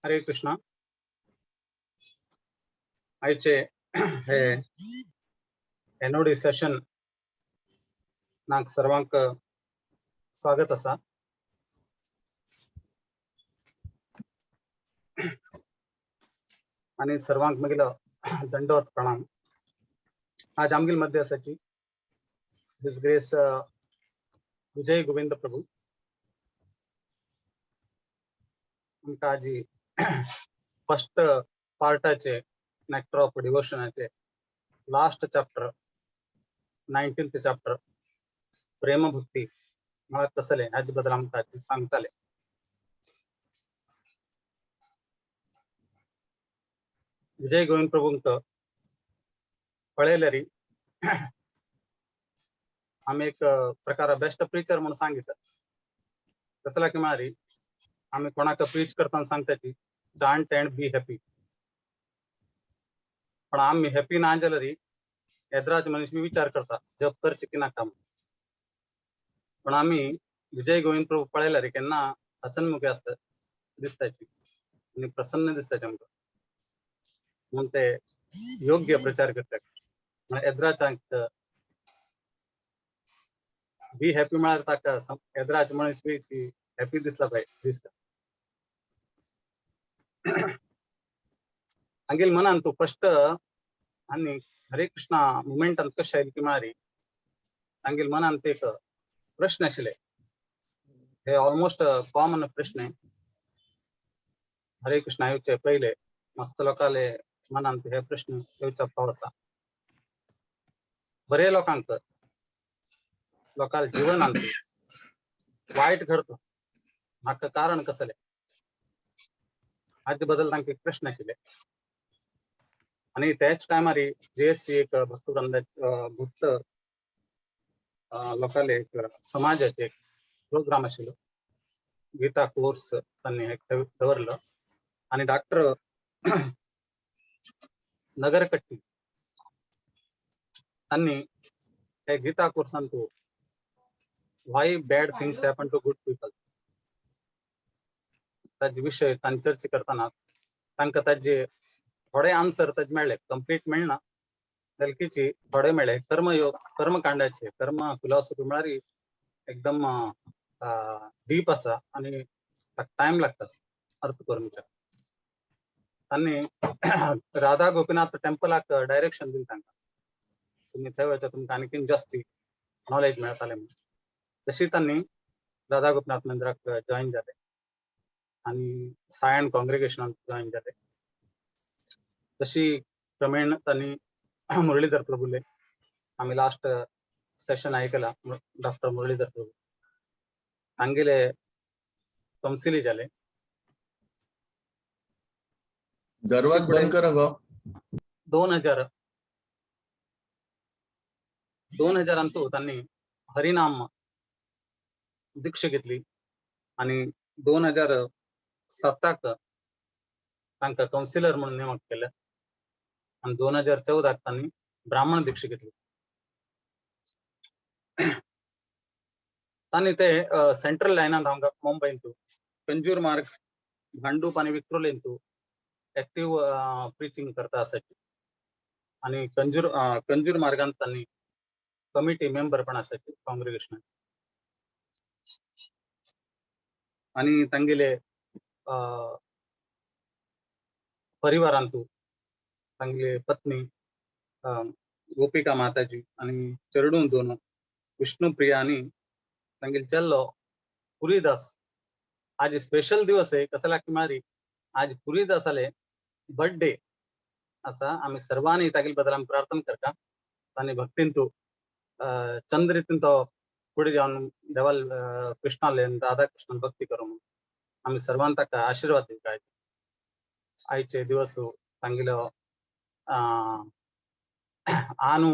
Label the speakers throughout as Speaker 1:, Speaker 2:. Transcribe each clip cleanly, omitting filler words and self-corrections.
Speaker 1: हरे कृष्णा। आयचे हे एनओडी सेशन नाक सर्वांक स्वागत आसा। आणि सर्वांक मागील दंडवत प्रणाम। आज आमगेल मध्ये आसाची his grace विजय गोविंद प्रभू। आमकां आजी फर्स्ट पार्टाचे नेक्टर ऑफ डिवोशनाचे लास्ट चॅप्टर 19th chapter प्रेम भक्ती म्हळ्यार कसले हाजे बद्दल आमकां आजी सांगताले। विजय गोविंद प्रभूंक पळयल्यार आमी एक प्रकार बेस्ट प्रिचर म्हणून सांगितलं। कसला की म्हळ्यार आमी कोणाक प्रीच करतना सांगता की चांट अँड बी हॅपी, पण आमी हॅपी ना जाल्यार येद्राज मनीस बी विचार करता जप करचे की नाका। पण आमी विजय गोविंद प्रभू पळयल्यार केन्ना हसनमुखी आसता दिसताची आनी प्रसन्न दिसताचे आमकां, म्हणून ते योग्य प्रचार करतात। म्हळ्यार येद्राजांक बी हॅपी म्हळ्यार ताका येद्राज मनीस बी ती हॅपी दिसला पाहिजे दिसता। हांगेल मनान तूं फस्ट आनी हरे कृष्णा मुमेंटान कशें आयलें की म्हळ्यार हांगेल मनान ते एक प्रश्न आशिल्ले, हे ऑलमोस्ट कॉमन प्रश्न। हरे कृष्णा येवचे पयले मस्त लोकांले मनान हे प्रश्न येवचो फाव आसा। बरे लोकांक लोकांले जीवनांत वायट घडता हाका कारण कसलें हाजे बद्दल तांकां एक प्रश्न आशिल्ले। आनी त्याच टायमार जे एस पी एक भक्तवृंद भक्त लोकांले एक समाजाचे एक प्रोग्राम आशिल्लो, गीता कोर्स तांणी दवरलो आनी डॉक्टर नगरकट्टी तांणी हे Gita कोर्सान why bad things happen to good people ताजे विशय तांणी चर्चा करतना तांकां ताजे थोडे आन्सर ताजे मेळ्ळे, कंप्लीट मेळना जाल्यार थोडे मेळ्ळे। कर्मयोग कर्मकांडाचे कर्म फिलॉसॉफी म्हळ्यार एकदम डीप आसा आनी ताका टायम लागता अर्थ करूंक। तांणी राधा गोपीनाथ टेम्पलाक डायरेक्शन दिलें तांकां, तुमी थंय वचा तुमकां आणखीन जास्ती नॉलेज मेळटलें म्हणून। तशी तांणी राधा गोपीनाथ मंदिराक जॉईन जाले आनी सायन कॉंग्रिगेशनाक जॉईन जाले। तशी क्रमेण तांणी मुरलीधर प्रभूले आमी लास्ट सेशन आयकला डॉक्टर मुरलीधर प्रभू तांगेले कौन्सिली जाले।
Speaker 2: दरवाज बंद कर गो।
Speaker 1: 2000 तांणी हरिनाम दीक्षा घेतली आनी 2007 तांकां कावन्सिलर म्हणून नेमक केलें आनी 2014 तांणी ब्राह्मण दीक्षा घेतली। तांणी ते सेंट्रल लायनांत हांगा मुंबयंत कंजूर मार्ग भांडूप आनी विक्रोलेंतू एक्टीव प्रिचींग करता आसाची आनी कंजूर मार्गांत तांणी कमिटी मेंबर पण आसाची कॉंग्रिगेशनान। आनी तांगेले परिवारांतू तांगेले पत्नी गोपिका माताजी आनी चेडूं दोन विष्णुप्रिया आनी तांगेले चेल्लो पुरीदास। आज स्पेशल दिवस आहे कसला की मारी आज पुरीदासाले बर्थडे आसा। आमी सर्वांनी तागेले बद्दल आमी प्रार्थना करता आनी भक्तींतू चंद्रितीन तो फुडें जावन देवाल कृष्णाले राधा कृष्णान भक्ती करूं म्हणून आमी सर्वांनी ताका आशिर्वाद दिवंक। आयचे दिवस तांगेलो आनू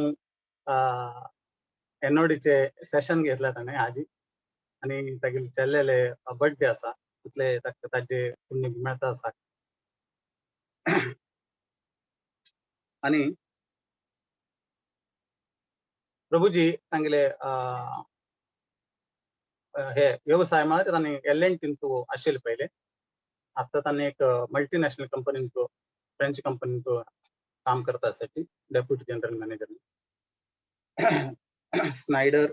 Speaker 1: एनओडीचे सेशन घेतला ताणें आजी आनी तागेले चेल्लेले बर्थडे आसा तितले ताका ताजे पुण्य मेळता आसा। आनी प्रभुजी तांगेले हे व्यवसाय म्हळ्यार तांणी एल एन टींतू आशिल्ले पयले. आतां तांणी एक मल्टीनॅशनल कंपनींतू, फ्रेंच कंपनींतू काम करता साठी deputy general manager, Schneider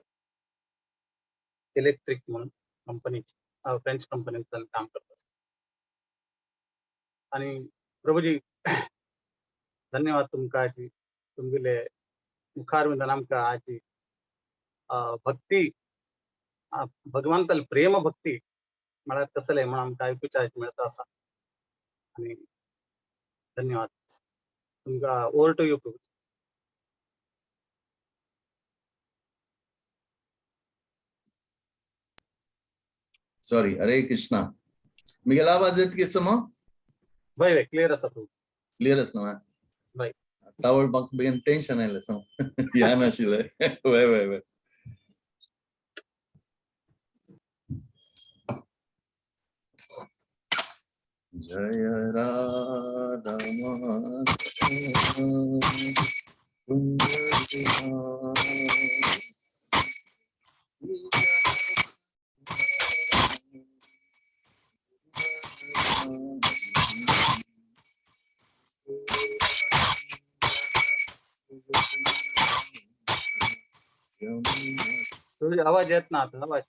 Speaker 1: electric म्हणून कंपनी, फ्रेंच कंपनीत काम करता. आणि प्रभुजी धन्यवाद तुमकां आजी, तुमगेले मुखार विंदान आमकां आजी भक्ती, भगवंताल प्रेम भक्ती म्हळ्यार कसलें म्हण आमकां आयकुच्या मेळता आसा. आनी धन्यवाद तुमकां. Over to you Prabhuji.
Speaker 2: Sorry, Hare Krishna. मिगेला आवाज येत की सम?
Speaker 1: वय वय, क्लियर आसा प्रभु.
Speaker 2: क्लियर आसा ना?
Speaker 1: वय.
Speaker 2: तावळ म्हाका बेगीन टेन्शन आयलें सम, ह्या नाशिल्लें. वय वय वय. जय राधा माधव कुंज बिहारी.
Speaker 1: प्रभुजी आवाज येत ना आता, आवाज.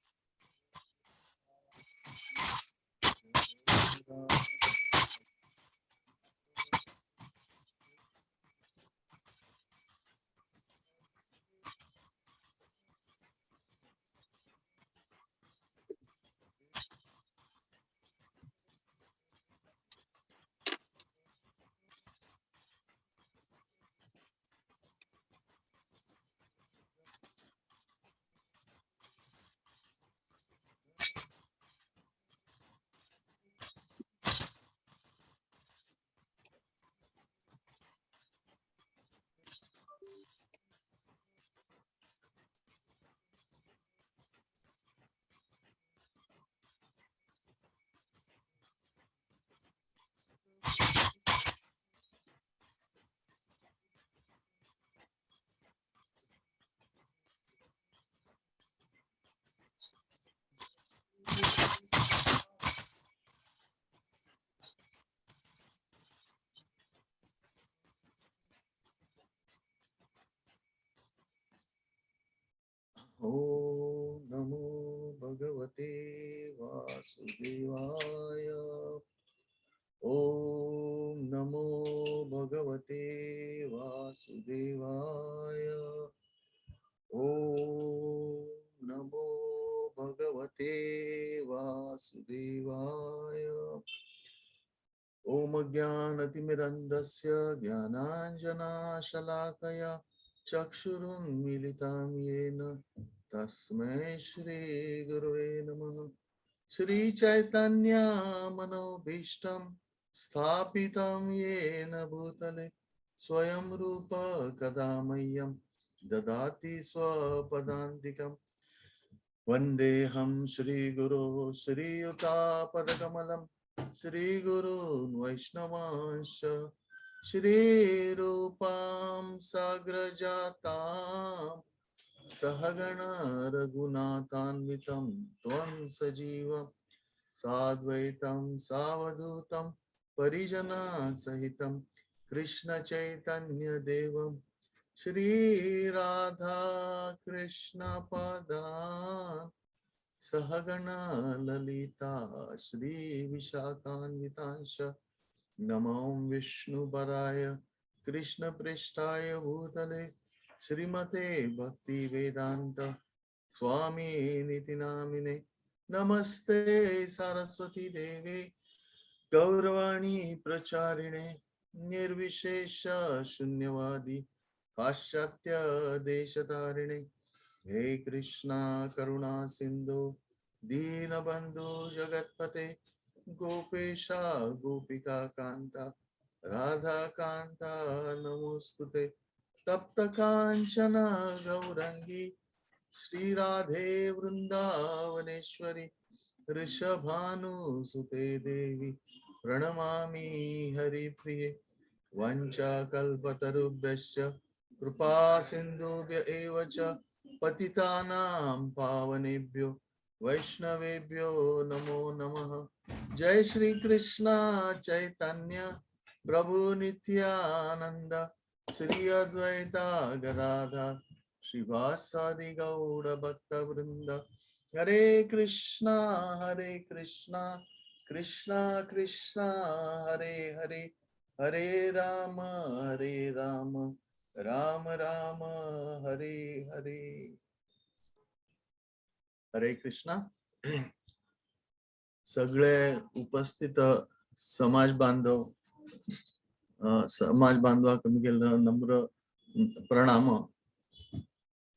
Speaker 2: ॐ नमो भगवते वासुदेवाय. ॐ नमो भगवते वासुदेवाय. ॐ नमो भगवते वासुदेवाय. ॐ ज्ञानतिमिरन्दस्य ज्ञानाञ्जनाशलाकया चक्षुरुन्मीलितं येन तस्मै श्री गुरुवे नमः. श्री चैतन्य मनोभीष्टं स्थापितं येन भूतले स्वयं रूप कदा मह्यं ददाति स्वपदान्तिकं. वन्देऽहं श्रीगुरो श्रीयुतापदकमलं श्रीगुरून् वैष्णवांश्च श्रीरूपां साग्रजातां सहगण रघुनाथान्वितं त्वं सजीवं साद्वैतं सावधूतं परिजनसहितं कृष्ण चैतन्य देवं श्री राधा कृष्ण पदान् सहगण ललिता श्री विशाखान्वितांश. नमो विष्णुपदाय कृष्ण पृष्ठाय भूतले श्रीमते भक्ति वेदांत स्वामी निति नामिने. नमस्ते सारस्वती देवे गौरवाणी प्रचारिणे निर्विशेष शून्यवादी पाश्चात्य देशतारिणे. हे कृष्णा करुणा सिंधु दीनबंधु जगत्पते गोपेशा गोपिका कांता राधा कांता नमोस्तुते. तप्त कांचन गौरंगी श्री राधे वृंदावनेश्वरी वृषभानुसुते देवी प्रणमामि हरिप्रिये. वंचा कल्पतरुभ्यश्च कृपा सिन्धुभ्य एव च पतितानां पावनेभ्यो वैष्णवेभ्यो नमो नमः. जय श्री कृष्ण चैतन्य प्रभु नित्यानंद श्री अद्वैता गदाधर श्रीवासादि गौड़ भक्त वृंद. हरे कृष्णा हरे कृष्णा कृष्णा कृष्णा हरे हरे, हरे राम हरे राम राम राम हरे हरे. हरे कृष्णा. सगळे उपस्थित समाज बांधव, समाज बांधवाक म्हगेलो नम्र प्रणाम.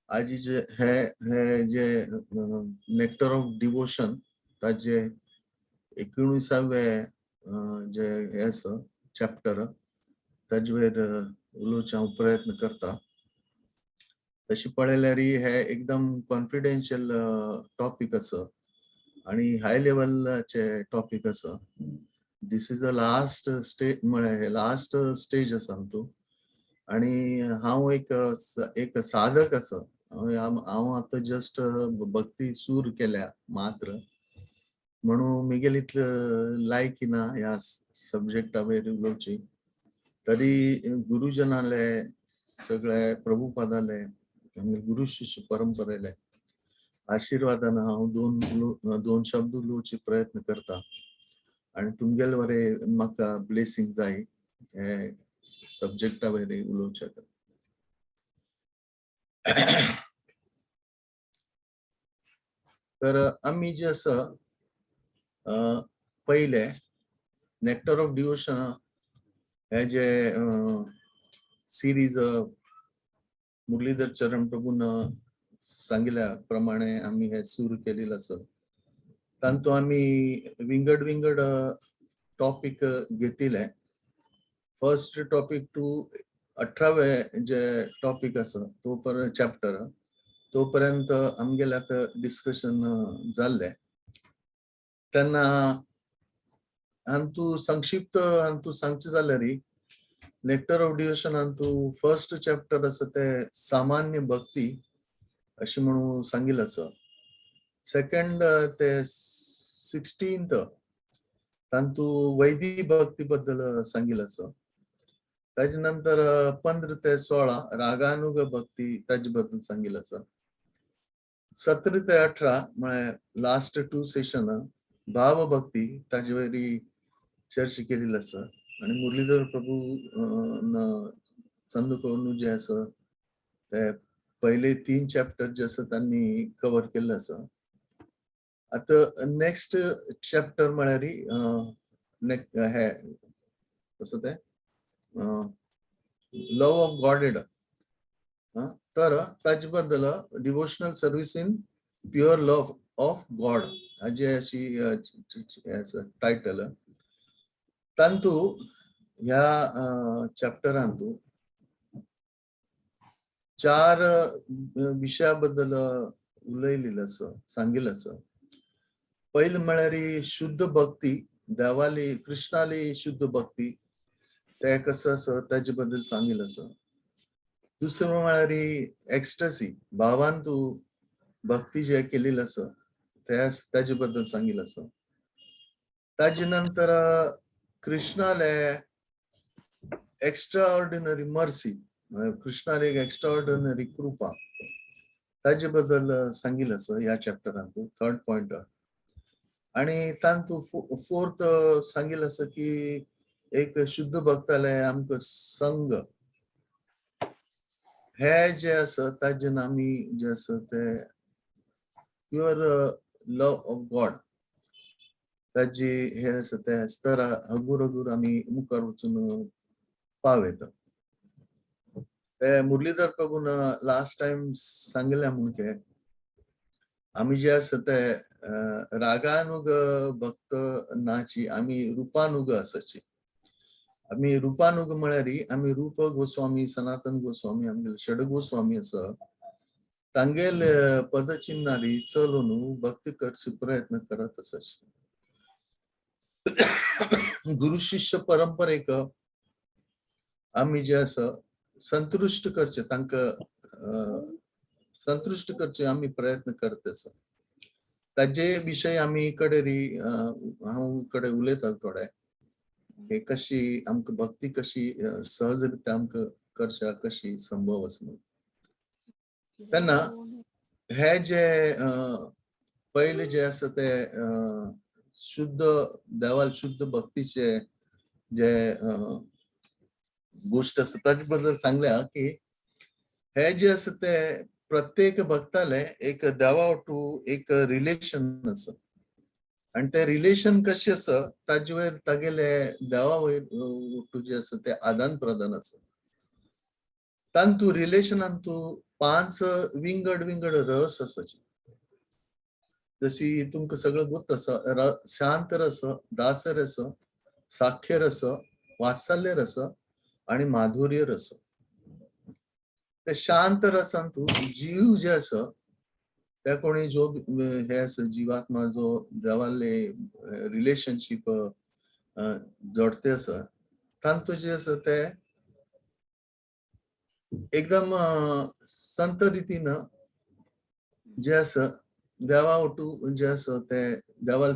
Speaker 2: आजी जे हे हे जे नेक्टर ऑफ डिवोशन ताजे 19वे जे हे आसा चॅप्टर, ताजे वयर उलोवचे हांव प्रयत्न करता. तशें पळयल्यार हे एकदम कॉन्फिडेन्शियल टॉपीक आसा आणि हाय लेवलाचे टॉपीक आसा. This is the last stage, म्हळ्यार लास्ट स्टेज आसा आमचो आणि हांव एक एक साधक आसा. हांव आतां जस्ट भक्ती सुरू केल्या मात्र, म्हणून म्हगेले इतले लायकी ना ह्या सब्जेक्टा वयर उलोवची. तरी गुरुजनाले, सगळे प्रभुपादाले, गुरु शिष्य परंपरेले आशीर्वादान हांव दोन शब्द उलोवचे प्रयत्न करता आणि तुमगेले वरे म्हाका ब्लेसिंग जाय हे सब्जेक्टा वयर उलोवच्या. तर आमी जे आसा पयले नेक्टर ऑफ डिवोशन हे जे सिरीज मुरलीधर चरण प्रभून सांगिल्ल्या प्रमाणे आमी हे सुरू केलेलं आसा. तातूंत आमी विंगड विंगड टॉपीक घेतिले. फर्स्ट टॉपीक टू 18वे जे टॉपीक आसा तो पर चॅप्टर तो पर्यंत आमगेले आतां डिस्कशन जाल्लें. तेन्ना हांतू संक्षिप्त हांतू सांगचें जाल्यार नेक्टर ऑफ डिवोशन हांतू फर्स्ट चॅप्टर आसा ते सामान्य भक्ती अशें म्हणून सांगिल्लें आसा. सेकंड ते 16th तांतू वैदिक भक्ती बद्दल सांगिल्लें आसा. ताजे नंतर 15 ते 16 रागानुग भक्ती ताजे बद्दल सांगिल्लें आसा. 17 ते 18 म्हळ्यार लास्ट 2 सेशन भाव भक्ती ताजे वयरी चर्चा केलेली आसा. आणि मुरलीधर प्रभू चंद करून जे आसा ते पहिले 3 चॅप्टर जे आसा त्यांनी कवर केल्ले आसा. आतां नेक्स्ट चॅप्टर म्हळ्यार हे कसं ते लव ऑफ गॉडेड, तर ताजे बद्दल devotional service in pure love of God हाजी अशी टायटल. तांतू ह्या चॅप्टरांतू 4 विशया बद्दल उलयलेलं आसा, सांगिल्लें आसा. पयलें म्हळ्यार शुद्ध भक्ती, देवाली कृष्णाली शुद्ध भक्ती ते कसं आसा ताजे बद्दल सांगिल्लें आसा. दुसरें म्हळ्यार एक्स्टसी, भावान तूं भक्ती जे केलेली आसा ताजे बद्दल सांगिल्लें आसा. ताजे नंतर कृष्णाले एक्स्ट्रा ऑर्डिनरी मर्सी, कृष्णाले एक एक्स्ट्रा ऑर्डिनरी कृपा ताजे बद्दल सांगिल्लें आसा ह्या चॅप्टरांत, थर्ड पॉयंट. आणि तांतू फोर्थ सांगिल्लें आसा की एक शुद्ध भक्ताले आमकां संग हे जे आसा ताजेन आमी जे आसा ते प्युअर लव ऑफ गॉड ताजी हे आसा ते स्तरा हगूर हगूर आमी मुखार वचून पावयता. ते मुरलीधर प्रभून लास्ट टायम सांगलें म्हूण की आमी जे आसा ते रागानुग भक्त नाची, आमी रुपानुग आसाची. आमी रुपानुग म्हळ्यार आमी रूप गोस्वामी, सनातन गोस्वामी, आमगेले षड गोस्वामी आसा तांगेले पदचिन्हारी चलून भक्ती करचे प्रयत्न करत आसाची. गुरु शिष्य परंपरेक आमी जे आसा संतुश्ट करचे, तांकां संतुश्ट करचे आमी प्रयत्न करत आसा. ताजे विशय आमी कडेरी हांव कडे उलयता थोडे, हे कशी आमकां भक्ती कशी सहज रित्या आमकां करच्या कशी संभव आसा म्हणून. तेन्ना हे जे पयले जे आसा ते शुद्ध देवाल शुद्ध भक्तीचे जे गोष्ट आसा ताजे बद्दल सांगल्या की हे जे आसा ते प्रत्येक भक्ताले एक देवा वटू एक रिलेशन आसा आनी ते रिलेशन कशें आसा ताजे वयर तागेले देवा वयर वटू जे आसा ते आदान प्रदान आसा. तांतू रिलेशनान तूं 5 विंगड विंगड रस आसाची, जशी तुमकां सगळं गुप्त आसा, शांत रस, दास रस, साख्य रस, वात्सल्य रस आणि माधुर्य रस. ते शांत रसान तूं जीव जे आसा त्या कोणी जो हे आसा जीवात्मा जो देवाले रिलेशनशीप जोडते आसा तांतू जे आसा ते एकदम संत रितीन जे आसा देवा वटू जे आसा ते देवाल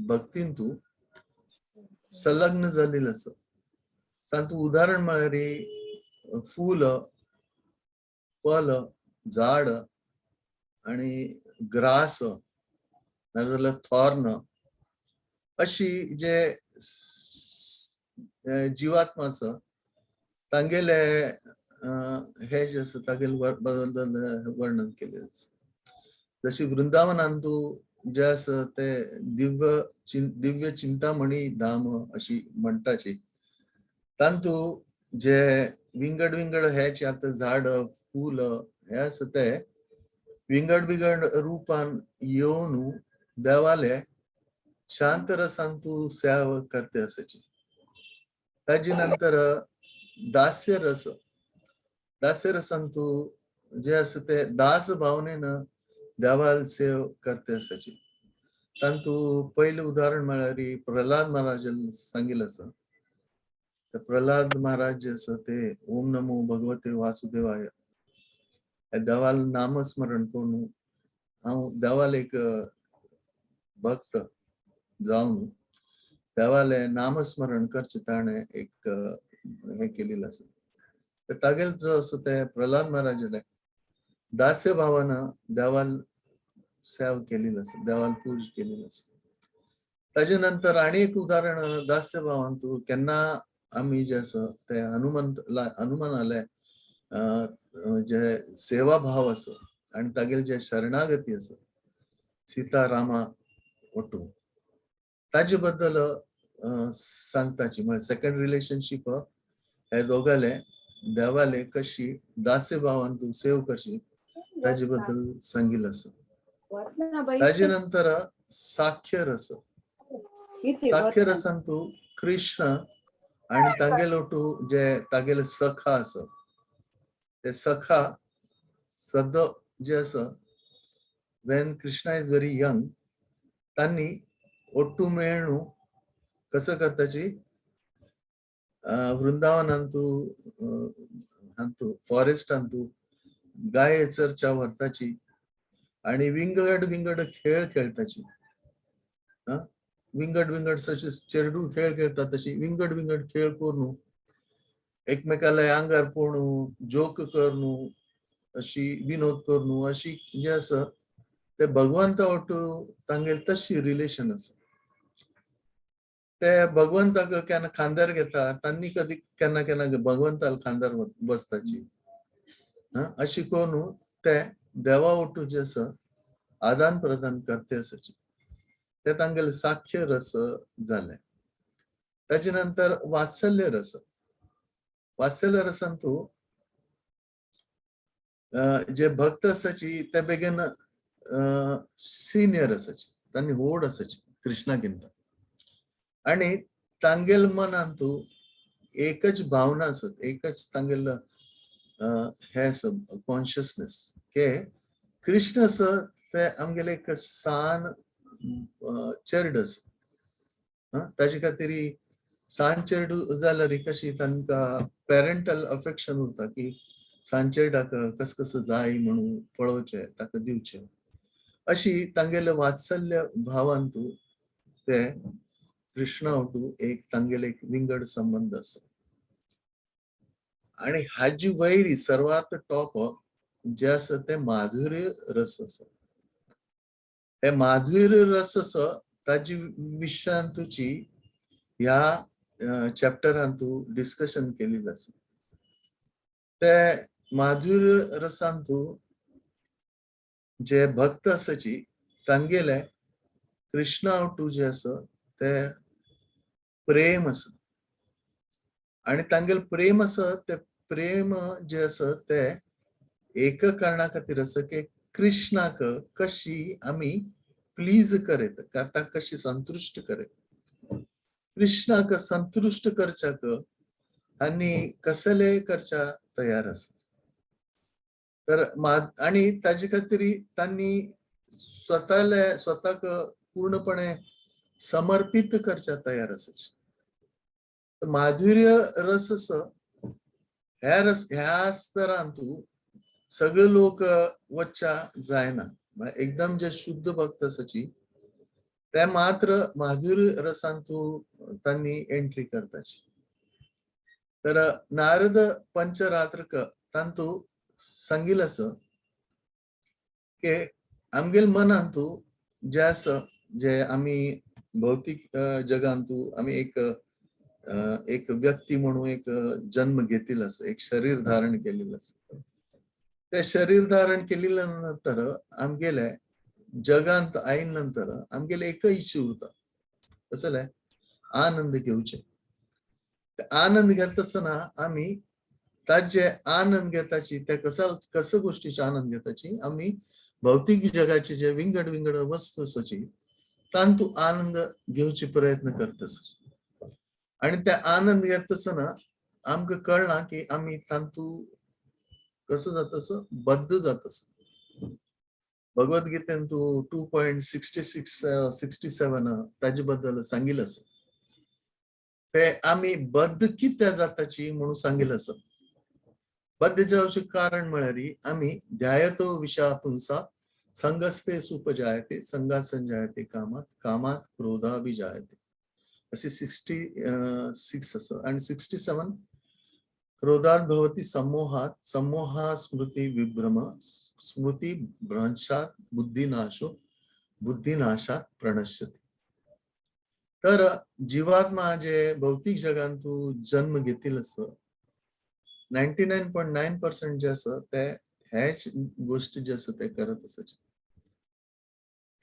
Speaker 2: भक्तीन तूं संलग्न जाल्लें आसा. तातूंत उदाहरण म्हळ्यार फूल, फल, झाड आणि ग्रास नाजाल्यार थॉर्न अशी जे जीवात्मा आसा तांगेले हे जे आसा तागेले बद्दल वर्णन केलें आसा. जशी वृंदावनान तूं जे आसा ते दिव्य चिंतामणी धाम अशी म्हणटाची, तांतू जे विंगड विंगड हे जे आतां झाड फूल हे आसा ते विंगड विंगड रूपान येवन देवाले शांत रसान तूं सेवा करते आसाची. ताजे नंतर दास्य रस, दास्य रसान तूं जे आसा ते दास भावनेन देवाल सेव करते आसाची. तांतू पयलें उदाहरण म्हळ्यार प्रल्हाद महाराजान सांगिल्लें आसा. ते प्रल्हाद महाराज जे आसा ते ओम नमो भगवते वासुदेवाय हे देवाल नामस्मरण करून हांव देवाल एक भक्त जावन देवाले नामस्मरण करचें ताणें एक हें केलेलें आसा. ते तागेलो जो आसा ते प्रल्हाद महाराजाले दास्य भावान देवाल सेवा केलेली आसा, देवाल पूज केलेली आसा. ताजे नंतर आनी एक उदाहरण दास्य भावान तूं केन्ना आमी जे आसा ते हनुमानाले जे सेवा भाव आसा आनी तागेले जे शरणागती आसा सीता रामा वटू ताजे बद्दल सांगताची. म्हळ्यार सेकंड रिलेशनशीप हे दोगाले देवाले कशी दास्य भावान तूं सेव कशी ताजे बद्दल सांगिल्लें आसा. ताजे नंतर साख्य रस, साख्य रसान तूं कृष्ण आनी तागेलो तूं जे तागेले सखा आसा ते सखा सद जे आसा when Krishna is very young तांणी ओट्टू मेळ्ळू कसं करताची वृंदावनान तूं हांतू फॉरेस्टान तूं गाय चरच्या व्हरताची आणि विंगड विंगड खेळ खेळताची. विंगड विंगड जशे चेरडू खेळ खेळतात तशी विंगड विंगड खेळ करून एकमेकाला आंगार पळोवन जोक करून अशी विनोद करून अशी जे आसा ते भगवंता वटू तांगेले तशी रिलेशन आसा. ते भगवंताक केन्ना खांद्यार घेता तांणी कधी केन्ना केन्ना भगवंताक खांद्यार बसताची अशी करून ते देवा वटू जे आसा आदान प्रदान करते आसाची. ते तांगेले साख्य रस जाले. ताजे नंतर वात्सल्य रस, वात्सल्य रसान तूं जे भक्त आसाची ते बेगीन सिनियर आसाची, तांणी व्हड आसाची कृष्णाकिंत आनी तांगेल मनान तूं एकच भावना आसत, एकच तांगेल हे आसा कॉन्शियसनेस के कृष्ण आसा ते आमगेले एक सान चेरड आसा. ताजे खातीर सान चेरडू जाल्यार कशी तांकां पॅरेंटल अफेक्शन उरता की सांचे ताका कस कसं जाय म्हणून पळोवचें, ताका दिवचें, अशी तांगेले वात्सल्य भावान तूं ते कृष्णा वटू एक तांगेले एक विंगड संबंध आसा. आणि हाजी वैरी सर्वात टॉप जे आसा ते माधुर्य रस आसा. हे माधुर्य रस आसा ताजी विशयान तुची ह्या चॅप्टरान तूं डिस्कशन केलेलं आसा. ते माधुर्य रसान तूं जे भक्त आसाची तांगेले कृष्णा वटू जे आसा ते प्रेम आसा आणि तांगेले प्रेम आसा ते प्रेम जे आसा ते एक कारणा खातीर आसा की कृष्णाक कशी आमी प्लीज करेत, ताका कशी संतुश्ट करेत, कृष्णाक संतुश्ट करच्याक आनी कसले करच्या तयार आसा. तर आणि ताजे खातीर तांणी स्वताले स्वताक पूर्णपणे समर्पित करच्या तयार आसाचे. माधुर्य रस आसा ह्या रस ह्या स्तरान तूं सगळे लोक वच्च्या जायना, म्हळ्यार एकदम जे शुद्ध भक्त आसाची ते मात्र माधुर्य रसान तूं तांणी एंट्री करताची. तर नारद पंचरात्र तांतू सांगिल आसा की आमगेल मनान तूं जे आसा जे आमी भौतीक जगान तूं आमी एक एक व्यक्ती म्हणून एक जन्म घेतिल आसा, एक शरीर धारण केलेलं आसा. ते शरीर धारण केलेल्या नंतर आमगेले जगांत आयिल्ले नंतर आमगेले एक इश्यू उरता, कसले आनंद घेवचे. आनंद घेता आसतना आमी ताजे आनंद घेताची त्या कसा कसं गोष्टीचे आनंद घेताची आमी भौतिक जगाचे जे विंगड विंगड वस्तू आसाची तांतू आनंद घेवचे प्रयत्न करतस. आणि त्या आनंद घेता आसतना आमकां कळना की आमी तांतू कसं जातस बद्ध जातस. भगवद्गीतेन तूं 2.66 67 ताजे बद्दल सांगिल आसा. ते आमी बद्ध कित्याक जाताची म्हणून सांगिल आसा. बद्ध जावचें कारण म्हळ्यार आमी ध्यायतो विषया पुंसा संगस्ते सुपजायते संगा संजायते कामात कामात क्रोधाभिजायते अशी 66 आसा. आणि 67 क्रोधात भवती संमोहात संमोहा स्मृती विभ्रम स्मृती भ्रंशात बुद्धिनाशो बुद्धिनाशात प्रणश्यती. तर जीवात्मा जे भौतिक जगांत तूं जन्म घेतील असं 99.9% जे आसा ते हेच गोष्टी जे आसा ते करत आसाचे.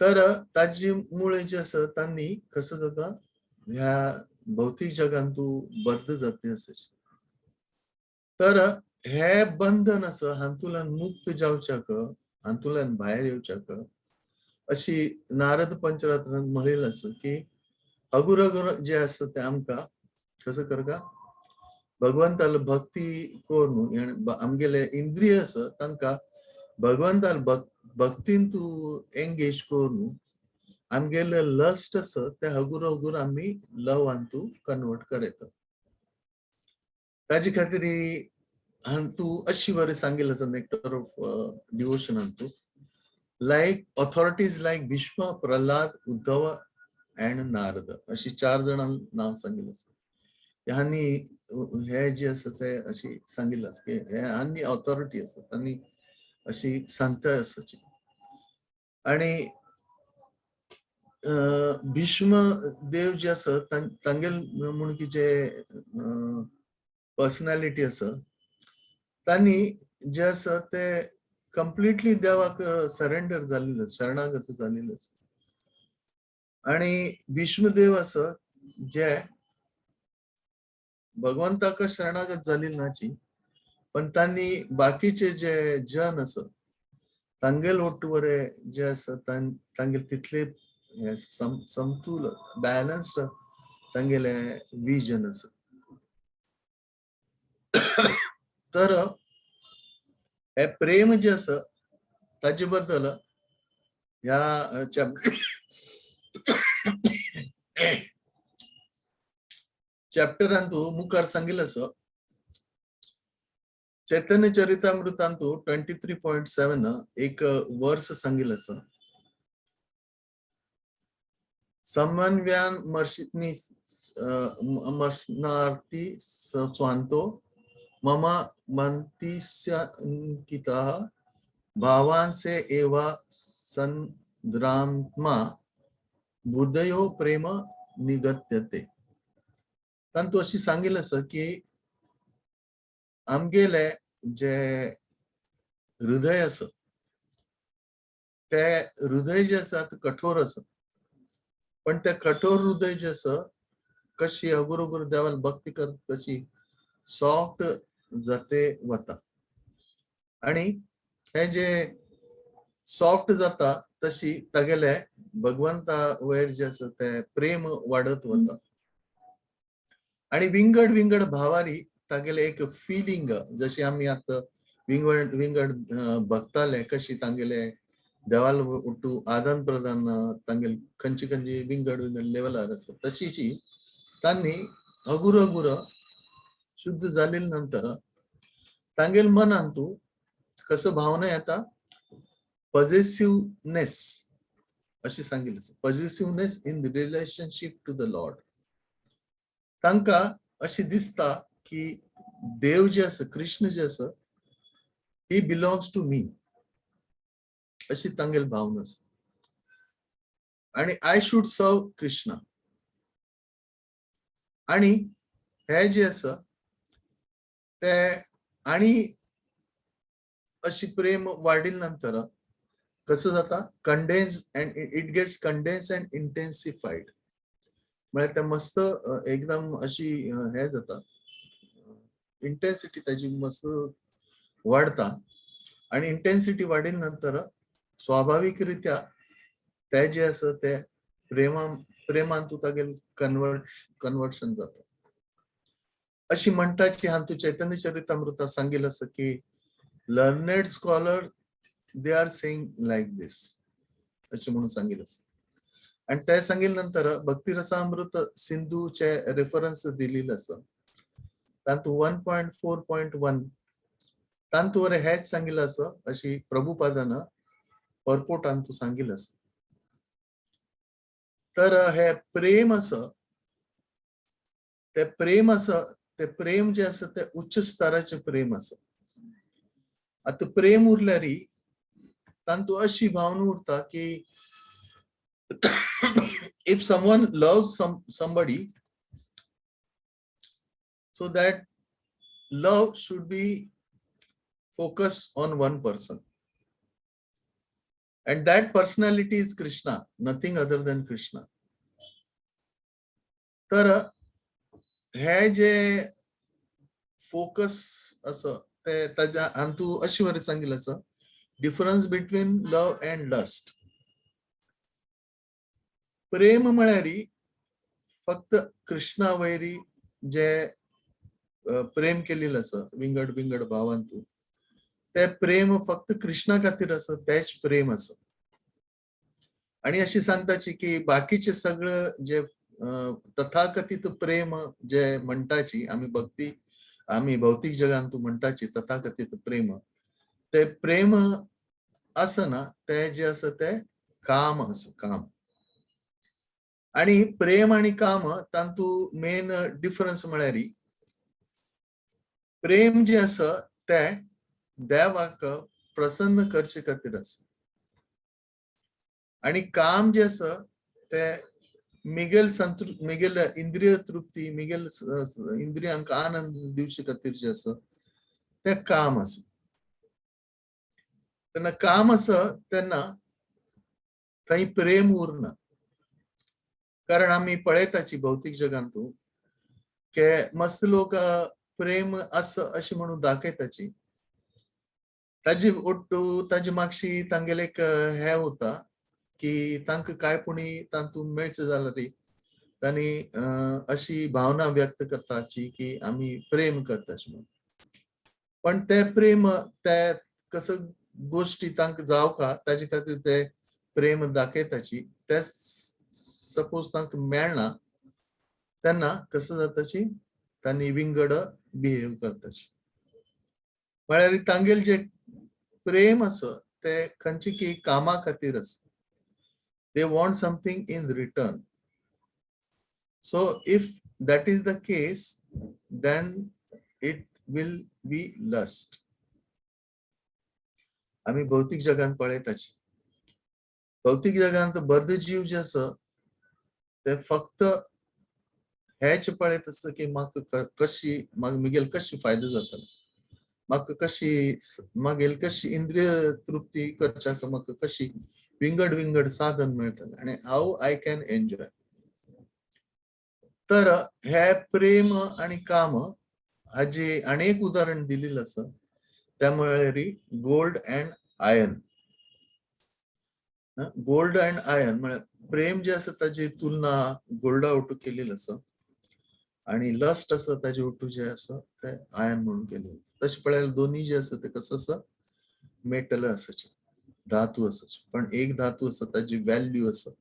Speaker 2: तर ताजी मुळे जे आसा तांणी कसं जाता ह्या भौतिक जगांत तूं बद्ध जाते आसाचे. तर हे बंधन आसा हातूंतल्यान मुक्त जावच्याक हातूंतल्यान भायर येवच्याक अशी नारद पंचरात्रान म्हणिल्लें आसा की हगुर हगुर जे आसा ते आमकां कसं करता भगवंताल भक्ती करून आमगेले इंद्रिय आसा तांकां भगवंताल भक्तीन तूं एंगेज करून आमगेले लस्ट आसा ते हगुर हगुर आमी लवान तूं कन्वर्ट करयता. ताजे खातीर तूं अशी बरें सांगिल्लें आसा नेक्टर ऑफ डिवोशनान तूं like authorities like Bhishma, Prahlad, Uddhava and Narada अशी चार जाणां नांव सांगिल्लें आसा. ह्यांनी हे जे आसा ते अशी सांगिल्लें आसा की हे आनी ऑथॉरिटी आसा तांणी अशी सांगता आसाची. आणि भीष्म देव जे आसा तांगेल म्हूण की जे पर्सनॅलिटी आसा तांणी जे आसा ते कंप्लिटली देवाक सरेंडर जाल्लें, शरणागत जाल्लें आसा. आणि भीष्मदेव आसा जे भगवंताक शरणागत जाली नाची पण तांणी बाकीचे जे जन आसा तांगेल वट्टुवरे जे आसा तांगेल तितले समतूल बॅलन्स तांगेले विजन आसा. तर हे प्रेम जे आसा ताजे बद्दल ह्या चॅप्टरान तूं मुखार सांगिल्लें आसा. चैतन्य चरितामृतांतु 23.7 एक वर्स सांगिल आसा. समन्वयान मर्शिनी मस्नार्ती स्वांतो मम मंतिस्यांकितः भावांसे एवा संद्रात्मा बुद्धयो प्रेम निगत्यते. तांतू अशी सांगिल आसा की आमगेले जे हृदय आसा ते हृदय जे आसा ते कठोर आसा, पण ते कठोर हृदय जे आसा कशी अगुरगुर देवाल भक्ती करता तशी सॉफ्ट जाते वता आणि हे जे सॉफ्ट जाता तशी तागेले भगवंता वयर जे आसा ते प्रेम वाडत वता आणि विंगड विंगड भावारी तागेले एक फिलिंग, जशी आमी आतां विंगड विंगड भक्ताले कशी तांगेले देवाल उट्टू आदान प्रदान तांगेले खंयची खंयची विंगड विंगड लेवलार आसा तशीची तांणी हगुर हगुर शुद्ध जाले नंतर तांगेल मनान तूं कसं भावना येता, पॉझिटिव्हनेस अशी सांगितलं, possessiveness in relationship to the Lord. तांकां अशी दिसता की देव जे आसा, कृष्ण जे आसा, he belongs to me अशी तांगेल भावना आसा आणि I should serve Krishna. आणि हे जे आसा ते आणि अशी प्रेम वाढील नंतर कसं जाता, condense and it gets condense and intensified. म्हळ्यार ते मस्त एकदम अशी हे जाता, इंटेन्सिटी ताजी मस्त वाढता आणि इंटेन्सिटी वाढील नंतर स्वाभाविकरित्या ते जे आसा ते प्रेमान तूं तागेल कन्वर्शन जाता. अशी म्हणटाची हांतू चैतन्य चरितामृता सांगिल आसा की learned scholar they are saying like this अशें म्हणून सांगिल आसा. आणि ते सांगिल नंतर भक्ती रसामृत सिंधूचे रेफरन्स दिलेलं आसा, तातूंत 1.4.1 तातूंत वर हेच सांगिल्लें आसा अशी प्रभुपादान परपोर्टान तूं सांगिल्लें आसा. तर हे प्रेम आसा ते प्रेम आसा ते प्रेम जे आसा ते उच्च स्तराचे प्रेम आसा. आतां प्रेम उरल्यार तातूंत अशी भावना उरता की if someone loves somebody, so that love should be focused on one person, and that personality is Krishna, nothing other than Krishna. तर हे जे फोकस असं ते ताज्या हातूंत अशी बरें सांगिल्लें आसा, difference between love and lust. प्रेम म्हळ्यार फक्त कृष्णा वयरी जे प्रेम केलेलं आसा विंगड विंगड भावांतू, ते प्रेम फक्त कृष्णा खातीर आसा, तेच प्रेम आसा. आणि अशी सांगताची की बाकीचे सगळं जे तथाकथित प्रेम जे म्हणटाची आमी भक्ती आमी भौतीक जगांतू म्हणटाची तथाकथित प्रेम, ते प्रेम आसना, ते जे आसा ते काम आसा, काम. आणि प्रेम आणि काम तांतू मेन डिफरन्स म्हळ्यार प्रेम जे आसा ते देवाक प्रसन्न करचे खातीर आसा आणि काम जे आसा ते मिगेल संतृ मिगेल इंद्रिय तृप्ती, मिगेल इंद्रियांक आनंद दिवचे खातीर जे आसा ते काम आसा. तेन्ना काम आसा तेन्ना थंय प्रेम उरना, कारण आमी पळयताची भौतीक जगांतू के मस्त लोक प्रेम आसा अशें म्हणून दाखयताची, ताजी ओट्टू ताजी मागशी तांगेले एक हे उरता की तांकां काय पुणी तातूंत मेळचें जाल्यार तांणी अशी भावना व्यक्त करताची की आमी प्रेम करता अशें म्हणून. पण ते प्रेम ते कसो गोश्टी तांकां जावका ताजे खातीर ते प्रेम दाखयताची, ते सपोज तांकां मेळना तेन्ना कसं जाताची तांणी विंगड बिहेव करताची. म्हळ्यार तांगेल जे प्रेम आसा ते खंयचे की कामा खातीर आसा. They want something in return. So if that is the case, then it will be lust. आमी भौतीक जगान पळयताची, भौतीक जगांत बद्ध जीव जे आसा ते फक्त हेच पळयत आसता की म्हाका कशी, म्हाका मिगेल कशी फायदो जातलो, म्हाका कशी मागीर कशी इंद्रिय तृप्ती करच्याक म्हाका कशी विंगड विंगड साधन मेळटलें आनी हाव I can enjoy. तर हे प्रेम आनी काम हाजे आनी एक उदाहरण दिलेलं आसा, त्या म्हळ्यार gold and iron. Gold and iron म्हळ्यार प्रेम जे आसा ताजी तुलना गोल्डा ओटू केलेली आसा आणि लस्ट आसा ताजे ओटू जे आसा ते आयर्न म्हणून केलेले. तशें पळयल्यार दोन्ही जे आसा ते कसं आसा, मेटल आसाचे, धातू आसाचे, पण एक धातू आसा ताजी व्हॅल्यू आसा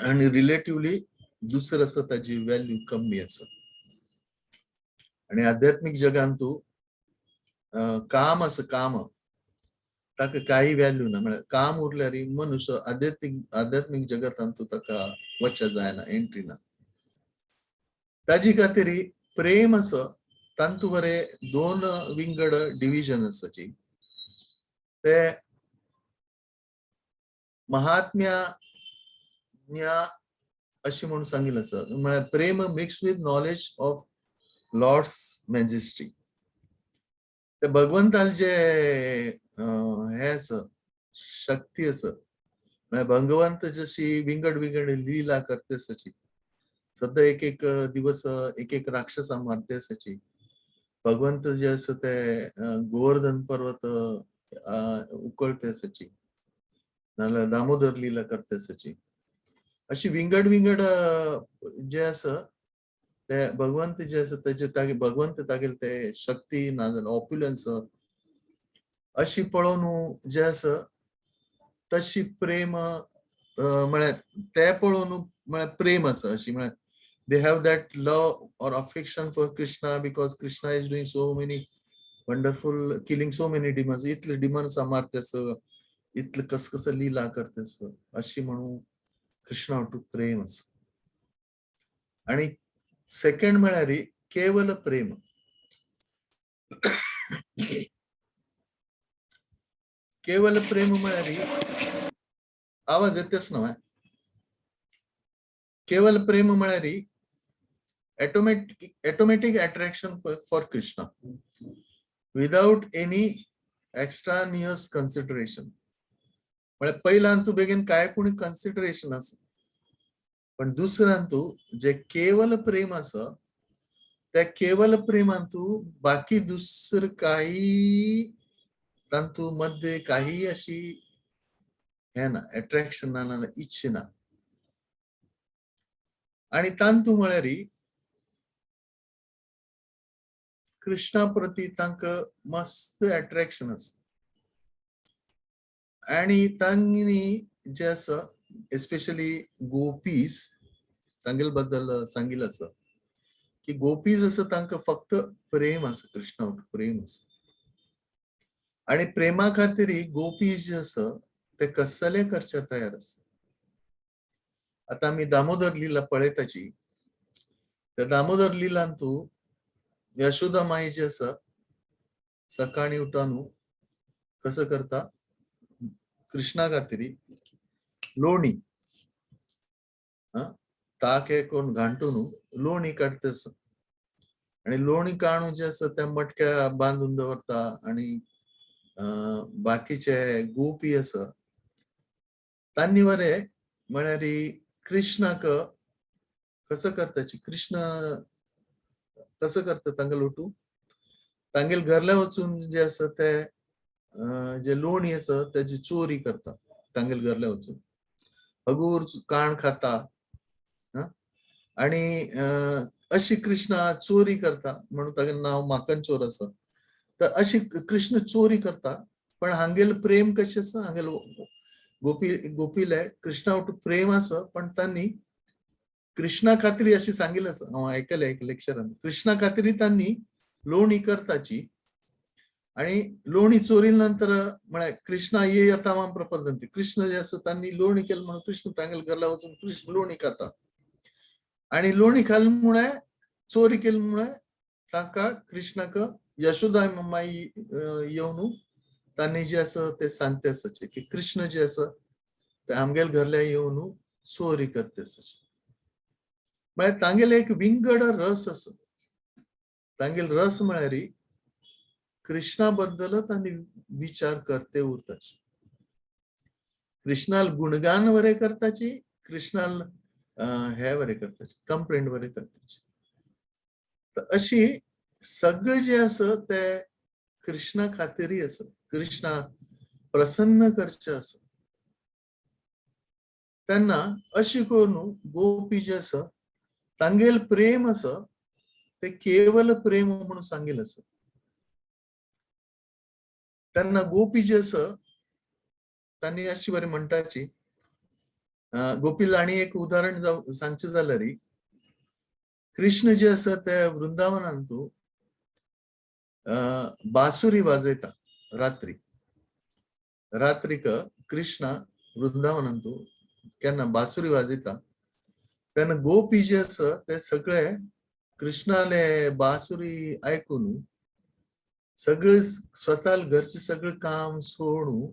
Speaker 2: आणि रिलेटिव्हली दुसरं आसा ताजी व्हॅल्यू कमी आसा. आणि आध्यात्मिक जगान तूं काम आसा, काम ताका काही व्हॅल्यू ना. म्हळ्यार काम उरल्यार मनुष्य आध्यात्मिक जगतान तूं ताका वचत जायना, एंट्री ना. ताजी खातीर प्रेम आसा तांतू बरे दोन विंगड डिविजन आसाची. ते महात्म्या अशी म्हणून सांगितलं आसा, म्हळ्यार प्रेम mix with knowledge of Lord's majesty. ते भगवंताल जे हे आसा, शक्ती आसा, म्हळ्यार भगवंत जशी विंगड विंगड लीला करते आसाची, सद्दां एक एक दिवस एक एक राक्षसा मारते आसाची. भगवंत जे आसा ते गोवर्धन पर्वत उकळते आसाची, नाल्यार दामोदर लीला करते आसाची. अशी विंगड विंगड जे आसा ते भगवंत जे आसा तेजे तागे भगवंत तागेले ते शक्ती नाजाल्यार ऑप्युलन्स अशी पळोवन जे आसा तशी प्रेम, म्हळ्यार ते पळोवन म्हळ्यार प्रेम आसा अशी. म्हळ्यार they have that love or affection for Krishna because Krishna is doing so many wonderful, killing so many demons, इतले डिमन्स मारतेस, इतले कस कस लीला करतेस, अशी म्हणून कृष्णा टू प्रेम आसा. आणि सेकंड म्हळ्यार केवल प्रेम. केवल प्रेम म्हळ्यार, आवाज येतेच ना? केवल प्रेम म्हळ्यार automatic attraction for Krishna without any extraneous consideration. म्हळ्यार पहिल्यान तूं बेगीन काय कोणी कन्सिडरेशन आसा, पण दुसऱ्यान तूं जे केवल प्रेम आसा त्या केवल प्रेमान तूं बाकी दुसरं काही तांतू मध्ये काही अशी हे ना, अट्रॅक्शन ना, ना इच्छा ना. आणि तांतू म्हळ्यार कृष्णा प्रती तांकां मस्त अट्रॅक्शन आसा. आणि तांणी जे आसा एस्पेशली गोपीज, तांगेल बद्दल सांगिल्लें आसा की गोपीज आसा तांकां फक्त प्रेम आसा, कृष्णा प्रेम आसा. आणि प्रेमा खातीर गोपीज जे आसा ते कसले करच्या तयार आसा. आता आमी दामोदर लीला पळयताची, त्या दामोदर लिलान तूं यशोदा माई जे आसा सकाळी उठान कसं करता, कृष्णा खातीर लोणी ताक हे करून घांटून लोणी काडटा आसा. आणि लोणी काडून जे आसा त्या मटक्या बांदून दवरता. आणि बाकीचे गोपी आसा तांणी बरे म्हळ्यार कृष्णाक कसं करताची, कृष्ण कसं करता तांगेल ओटू तांगेल घरल्या वचून जे आसा ते जे लोणी आसा तेजी चोरी करता. तांगेल घरल्या वचून हगूर काण खाता आणि अशी कृष्णा चोरी करता म्हणून तागेलें नांव माखन चोर आसा. तर अशी कृष्ण चोरी करता, पण हांगेल प्रेम कशें आसा, हांगेल गोपी गोपीले कृष्णा वटू प्रेम आसा, पण तांणी कृष्णा खातीर अशी सांगिल्लें आसा, हांव आयकलें एक लेक्चरान, कृष्णा खातीर तांणी लोणी करताची आणि लोणी चोरी नंतर म्हळ्यार कृष्णा ये यथा मां प्रपद्यन्ते. कृष्ण जे आसा तांणी लोणी केलं म्हणून कृष्ण तांगेले घरला वचून कृष्ण लोणी खाता आणि लोणी खाली मुळे, चोरी केली मुळे ताका कृष्णाक यशोदा माई येवन तांणी जे आसा ते सांगते आसाचे की कृष्ण जे आसा ते आमगेल घरल्या येवन चोरी करते आसाचे. म्हळ्यार तांगेले एक विंगड रस आसा. तांगेल रस म्हळ्यार कृष्णा बद्दल तांणी विचार करते उरताचे. कृष्णाल गुणगान वरे करताची, कृष्णाल हे वरे करताची, कंप्लेंट वरे करताची. तर अशी सगळे जे आसा ते कृष्णा खातीरय आसा, कृष्णा प्रसन्न करचे आसा. तेन्ना अशी करून गोपी जे आसा तांगेल प्रेम आसा ते केवल प्रेम म्हणून सांगेल आसा. तेन्ना गोपी जे आसा तांणी अशी बरी म्हणटाची, गोपीला आनी एक उदाहरण जाव सांगचें जाल्यार कृष्ण जे आसा ते वृंदावनांतू बासुरी वाजयता. रात्री रात्रीक कृष्णा वृंदावनांतू केन्ना बासुरी वाजयता तेन्ना गोपी जे आसा ते सगळे कृष्णाले बासुरी आयकून सगळे स्वतः घरचे सगळे काम सोडून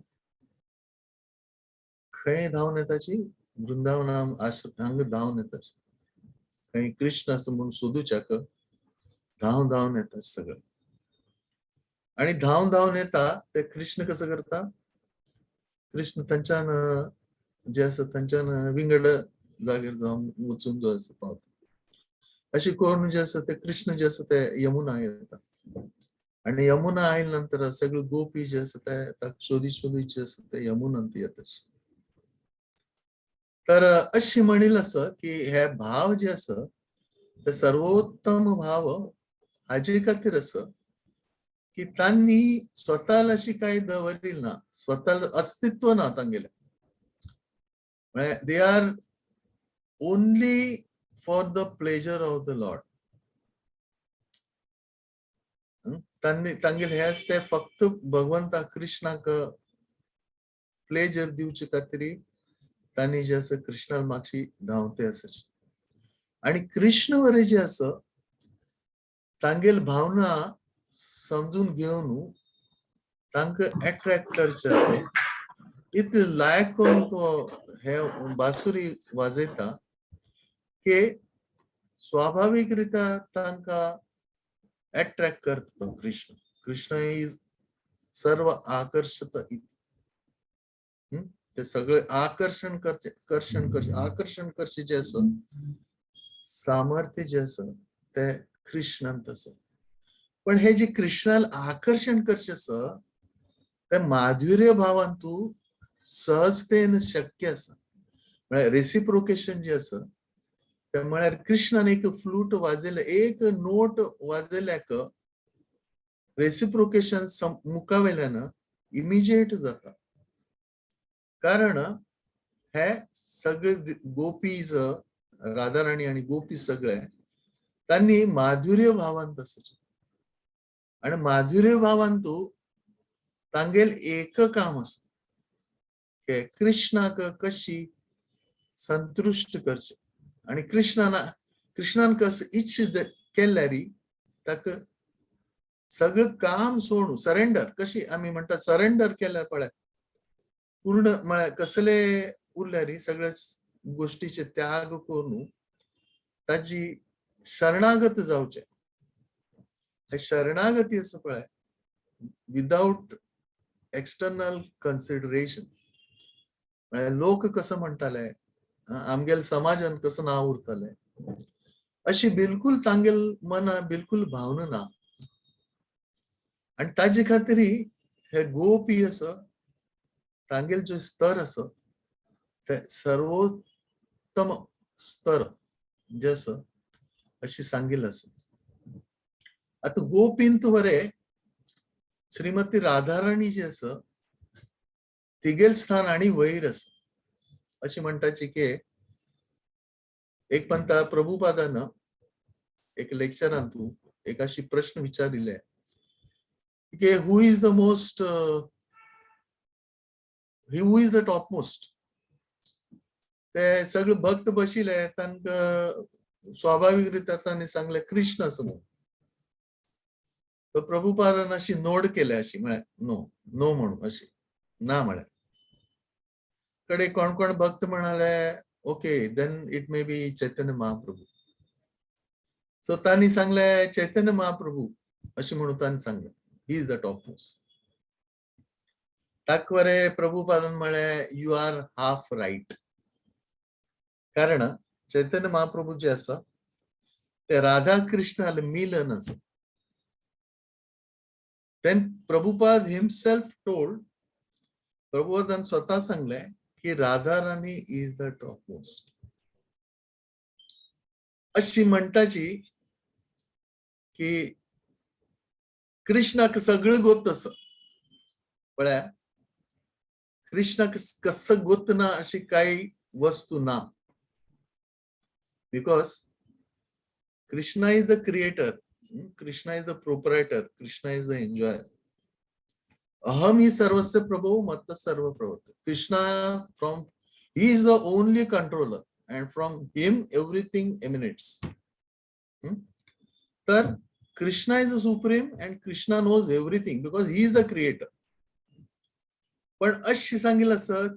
Speaker 2: खंय धांवन येताची, वृंदावना हांगा धांवन येताची, खंय कृष्ण आसा म्हणून सोदूच्याक धांव धांवन येता सगळे. आणि धांवन धांवन येता ते कृष्ण कसं करता, कृष्ण तांच्यान जे आसा तांच्यान विंगड जागेर जावन वचून जो आसा पावता. अशी करून जे आसा ते कृष्ण जे आसा ते यमुना येता आणि यमुना आयल्या नंतर सगळे गोपी जे आसा ते ताका शोदी शोदी जे आसा ते यमुनांत येता. तर अशी म्हणील आसा की हे भाव जे आसा ते सर्वोत्तम भाव हाजे खातीर आसा की तांणी स्वताला अशी काय दवरिल ना, स्वताला अस्तित्व ना तांगेले. म्हळ्यार they are only for the pleasure of the Lord. तांणी तांगेले हे आसा ते फक्त भगवंता कृष्णाक प्लेजर दिवचे खातीर तांणी जे आसा कृष्णा मागशी धांवते आसाचे. आणि कृष्ण वरे जे आसा तांगेल भावना समजून घेवन तांकां एट्रॅक्ट करचे इतले लायक करून तो हे बासुरी वाजयता की स्वाभाविक रित्या तांकां एट्रॅक्ट करता तो कृष्ण. कृष्ण is सर्व आकर्षत, ते सगळे आकर्षण करचे, कर्षण करचे, आकर्षण करचे जे आसा सामर्थ्य जे आसा ते कृष्णांत आसा. पण हे जे कृष्णाला आकर्षण करचे आसा ते माधुर्य भावान तू सहजतेन शक्य आसा. म्हळ्यार रेसिप्रोकेशन जे आसा ते म्हळ्यार कृष्णान एक फ्लूट वाजयले, एक नोट वाजयल्याक रेसिप्रोकेशन मुखावेल्यान इमिजिएट जाता. कारण हे सगळे गोपीज, राधाराणी आणि गोपी सगळे त्यांनी माधुर्य भावांत आसाचे आणि माधुर्य भावांतू तांगेल एक काम आसा की कृष्णाक कशी संतुष्ट करचे आणि कृष्णान कृष्णान कस इच्छा केल्यारी ताका सगळं काम सोडून सरेंडर, कशी आमी म्हणटा सरेंडर केल्यार पळय पूर्ण म्हळ्यार कसले उरल्यारी सगळ्या गोष्टीचे त्याग करून ताजी शरणागत जावचे. शरणागती आसा पळय विदाउट एक्सटर्नल कन्सिडरेशन. म्हळ्यार लोक कसं म्हणटाले, आमगेल समाजान कसं नांव उरतले, अशी बिलकुल तांगेल मना बिलकुल भावना ना. आणि ताजे खातीर हे गोपी आसा तांगेल जो स्तर आसा ते सर्वोत्तम स्तर जे आसा अशी सांगील आसा. आता गोपींत वरे श्रीमती राधाराणी जे आसा तिगेल स्थान आणि वयर आसा. अशी म्हणटाची की एक पंता प्रभुपादान एक लेक्चरान तूं एक अशी प्रश्न विचारिले की who is the top most. ते सगळे भक्त बशिले, तांकां स्वाभाविक रित्या तांणी सांगले कृष्ण असं म्हणून. तर प्रभुपादान अशी नोड केल्या, अशी म्हळ्यार नो नो म्हणून, अशी ना म्हळ्यार. कडे कोण कोण भक्त म्हणाले, okay, then it may be Chaitanya Mahaprabhu. So तांणी सांगले चैतन्य महाप्रभू अशी म्हणून तांणी सांगले, he is the top most. ताकवरे प्रभुपादान म्हळे, you are half right. कारण चैतन्य महाप्रभू जे आसा ते राधा कृष्णाले मिलन आसा. Then Prabhupada himself told, प्रभुपादान स्वतः सांगले की Radharani is the top most. अशी म्हणटाची की कृष्णाक सगळं गोत आसा. पळया, कृष्णाक कसं गोत ना अशी काही वस्तू ना, because Krishna is the creator, Krishna is the proprietor, Krishna is the enjoyer. अहम हि सर्वस्य प्रभो मत्तः सर्व प्रवर्तते. Krishna, from he is the only controller and from him everything emanates. तर Krishna is the supreme and Krishna knows everything because he is the creator. पण अशी सांगितलं असं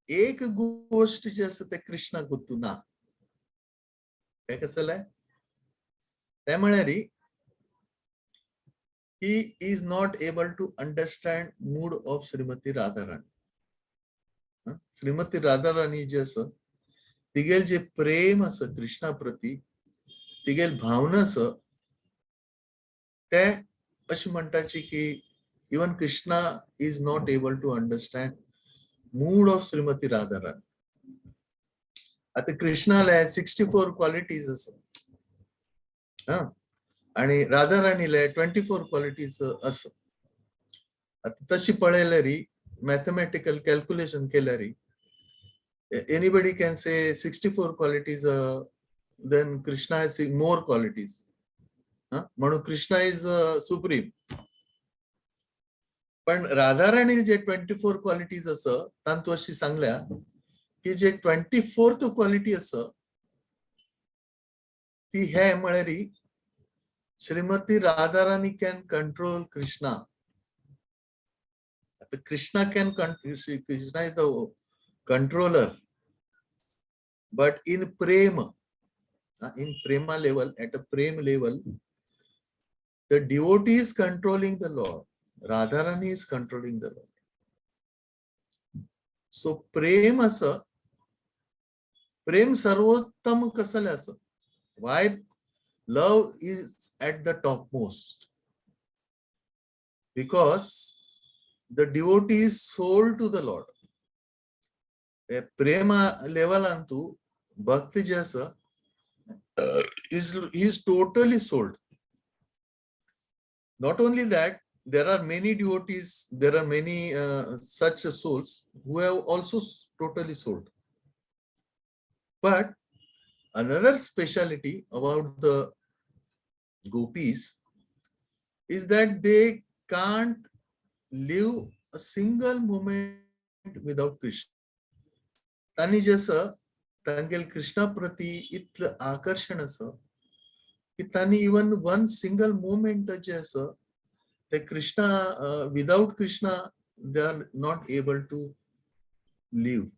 Speaker 2: एक गोष्ट जी असं ते कृष्णा गोतू ना, काय कसं आहे ते म्हळ्यार he is not able to understand mood of Shrimati Radharani. हं? श्रीमती राधाराणी जे असं तिगेल जे प्रेम असं कृष्णा प्रती, तिगेल भावना असं ते अशी म्हणटाची की even Krishna is not able to understand mood of Shrimati Radharani. आता कृष्णाला 64 क्वालिटीज असं हा आणि राधाराणीला 24 क्वालिटीज असं. आता तशी पळयल्यार, मॅथमॅटिकल कॅल्क्युलेशन केल्यार, anybody can say 64 qualities, then Krishna has more qualities. म्हणून कृष्णा is supreme. पण राधाराणी जे 24 क्वालिटीज असं तांतू अशी सांगल्या की जे 24th quality असं ती हे म्हळ्यार श्रीमती राधाराणी can control Krishna. आता Krishna is the controller, but in Prem, in Prema level, at a Prem level, the devotee is controlling the Lord. Radharani is controlling the Lord. So प्रेम असं, प्रेम सर्वोत्तम कसं असं, why love is at the top most? Because the devotee is sold to the Lord. Prem लेवलान तू भक्त जे असं is totally sold. Not only that, there are many devotees, there are many such souls who have also totally sold. But another speciality about the gopis is that they can't live a single moment without Krishna. तांणी जसं तांगेल कृष्णा प्रती इतलं आकर्षण असं की तांणी even one single moment जे असं ते Krishna, without Krishna they are not able to live.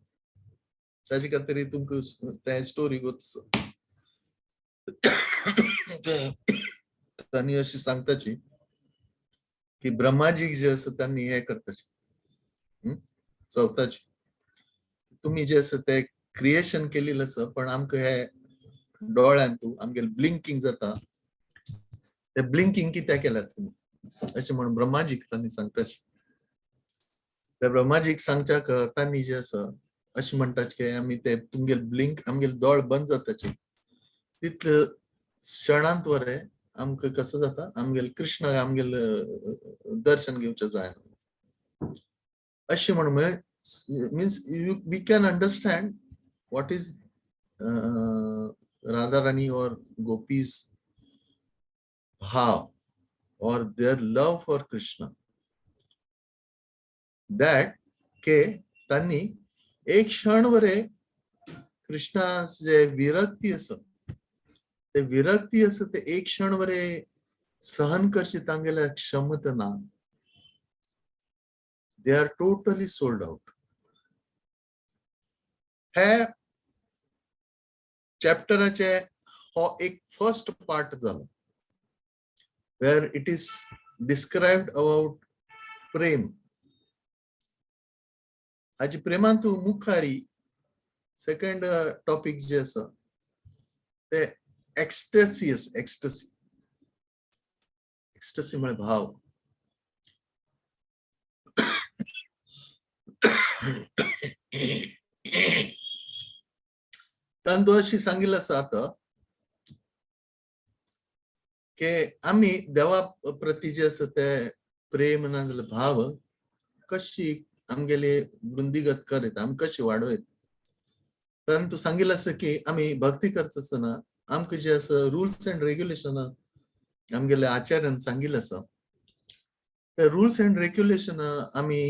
Speaker 2: ताजे खातीर तुमकां ते स्टोरी गोत तांणी अशी सांगताची की ब्रह्माजी जे असं त्यांनी हे करताची, चौथाची, तुम्ही जे असं ते क्रिएशन केलेलं असं, पण आमकां हे डोळ्यान तूं आमगेले ब्लिंकिंग जाता, ते ब्लिंकिंग कित्याक केल्यात तुमी अशें म्हणून ब्रह्माजीक तांणी सांगताशी. त्या ब्रह्माजीक सांगच्याक तांणी जे आसा अशें म्हणटात की आमी ते तुमगेले ब्लिंक, आमगेले दोळ बंद जाताचे तितले क्षणांत वरे आमकां कसं जाता, आमगेले कृष्णाक आमगेले दर्शन घेवचें जायना अशें म्हणून. Means you we can understand what is Radharani or gopis भाव or their love for Krishna that K त्यांनी एक क्षण वरे कृष्णा जे विरक्ती आसा, ते विरक्ती आसा, ते एक क्षण वरे सहन करची तांगेल्या क्षमता ना. They are totally sold out. हे चॅप्टराचे हो एक फर्स्ट पार्ट जालो, where it is described about Prem. हाजी प्रेमांतू मुखारी सेकंड टॉपिक जे आसा ते एक्स्टसी आसा. एक्स्टसी, एक्स्टसी म्हळ्यार भाव. तांतू अशी सांगिल्लें आसा आतां की आमी देवा प्रती जे आसा ते प्रेम ना जाल्यार भाव कशी आमगेली वृंदीगत करीत, आमी कशी वाडयत. तातूंत सांगिल्लें आसा की आमी भक्ती करता आसतना आमकां जे आसा रुल्स एंड रेग्युलेशन आमगेल्या आचार्यान सांगिल्लें आसा, ते रुल्स एंड रेग्युलेशन आमी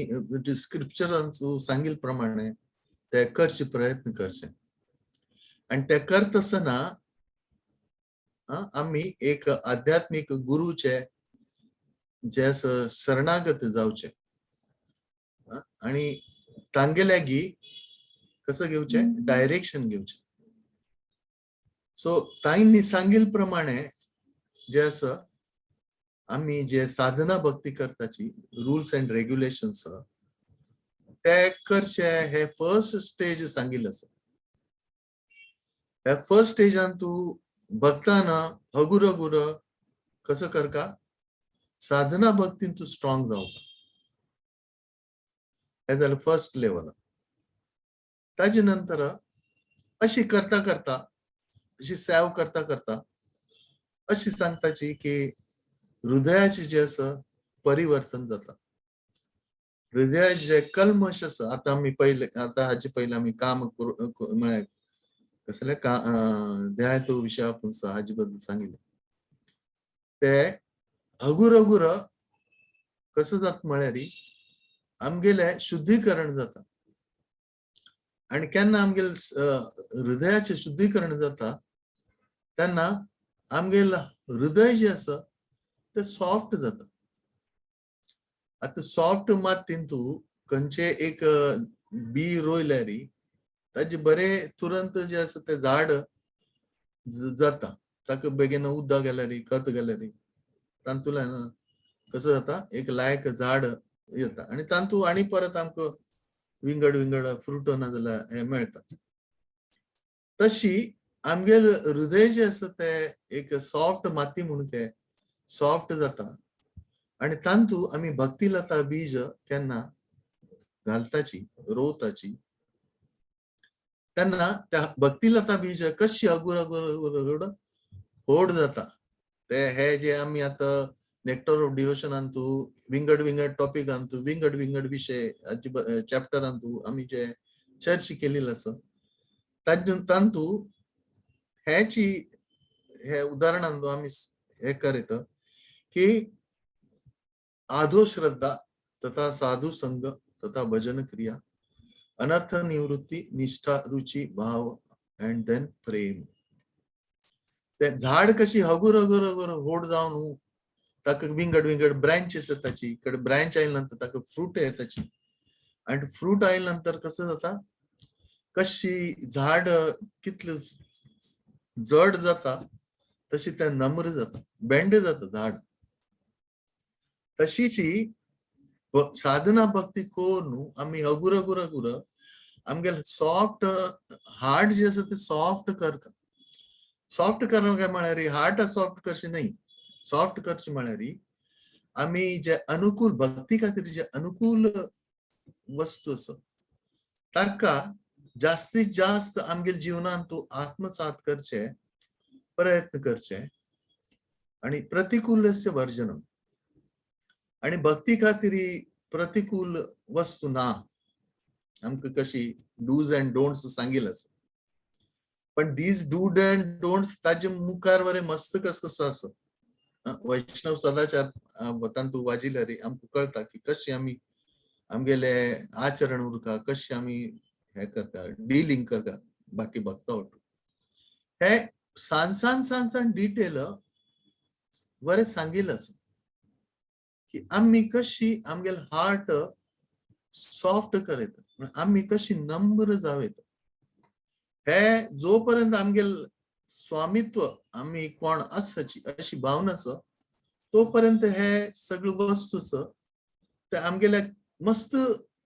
Speaker 2: स्क्रिप्चरांचो सांगिल्ले प्रमाणे ते करचे प्रयत्न करचे. आनी ते करता आसतना आमी एक आध्यात्मीक गुरूचे जे आसा शरणागत जावचे आनी तांगे लागीं कसं घेवचें, डायरेक्शन घेवचें. सो ताईंनी सांगिल्ले प्रमाणे जे आसा आमी जे साधना भक्ती करताची रुल्स एंड रेग्युलेशन्स ते करचे. हे फर्स्ट स्टेज सांगिल्लें आसा. ह्या फर्स्ट स्टेजान तूं भक्ताना हगुर हगुर कसं करका, साधना भक्तीन तूं स्ट्रॉंग जावका. हे जालें फर्स्ट लेवल. ताजे नंतर अशी करता करता, अशी सेव करता करता अशी सांगताची की हृदयाचे जे आसा परिवर्तन जाता. हृदयाचे जे कल्मश आसा, आतां आमी पयले, आतां हाचे पयले आमी काम म्हळ्यार कसले का ध्याय विशय आपूण हाजे बद्दल सांगिल्लें. ते हगुर हगुर कसं जाता म्हळ्यार आमगेलें शुद्धीकरण जाता. आनी केन्ना आमगेले हृदयाचें शुद्धीकरण जाता तेन्ना आमगेलें हृदय जें आसा तें सॉफ्ट जाता. आतां सॉफ्ट मातयेन तूं खंयचें एक बी रोयल्यार ताजे बरें तुरंत जें आसा तें झाड जाता. ताका बेगीन उदक गेल्यार, खत गेल्यार तातूंतल्यान कसो जाता, एक लायक झाड येता आनी तातूंत आनी परत आमकां विंगड विंगड फ्रूट ना जाल्यार हें मेळटा. तशी आमगेल हृदय जें आसा तें एक सॉफ्ट माती म्हणून तें सॉफ्ट जाता आनी तातूंत आमी भक्ती लता बीज केन्ना घालताची, रोवताची, तेन्ना त्या भक्ती लता बीज कशी हगुर हगुर हगुर हगुर व्हड जाता. ते हे जे आमी आतां नेक्टर ऑफ डिवोशनांतू विंगड विंगड टॉपिकांतू विंगड विंगड विशय चॅप्टरांतू आमी जे चर्च केलेली आसा तातूंत हेची हे उदाहरणांतू आमी हे करीत की आधो श्रद्धा तथा साधू संग तथा भजन क्रिया अनर्थ निवृत्ती निष्ठा रुची भाव अँड then प्रेम. ते झाड कशी हगुर हगुर हगुर व्हड जावन ताका विंगड विंगड ब्रांचेस येताची, कडे ब्रांच आयल्या नंतर ताका फ्रूट येताची आनी फ्रूट आयल्या नंतर कसं जाता, कशी झाड कितले जड जाता तशी ते नम्र जाता, बेंड जाता झाड. तशीची साधना भक्ती करून आमी हगुर हगुर हगुर आमगेले सॉफ्ट हार्ट जे आसा ते सॉफ्ट करता. सॉफ्ट करप काय म्हळ्यार हार्ट सॉफ्ट करचे न्हय. सॉफ्ट करचे म्हळ्यार आमी जे अनुकूल भक्ती खातीर जे अनुकूल वस्तू आसा ताका जास्तीत जास्त आमगेले जिवनांत तूं आत्मसात करचे प्रयत्न करचे आणि प्रतिकूलस्य वर्जनम. आणि भक्ती खातीर प्रतिकूल वस्तू ना. आमकां कशी डूज अँड डोंट्स सांगिल्लें आसा, पण these do and don'ts ताजे मुखार बरें मस्त कस कसो आसा. वैष्णव सदाचार तांतू वाजिल्यार आमकां कळटा की कशी आमी आमगेले आचरण उरता, कशी आमी हे करता, डिलींग करता बाकी भक्ता वटून. हे सान सान सान सान डिटेल बरें सांगिल्लें आसा की आमी कशी आमगेले हार्ट सॉफ्ट करयता, आमी कशी नम्र जावयता. हे जो पर्यंत आमगेल स्वामित्व आमी कोण आसाची अशी भावना आसा तो पर्यंत हे सगळे वस्तू आसा ते आमगेले मस्त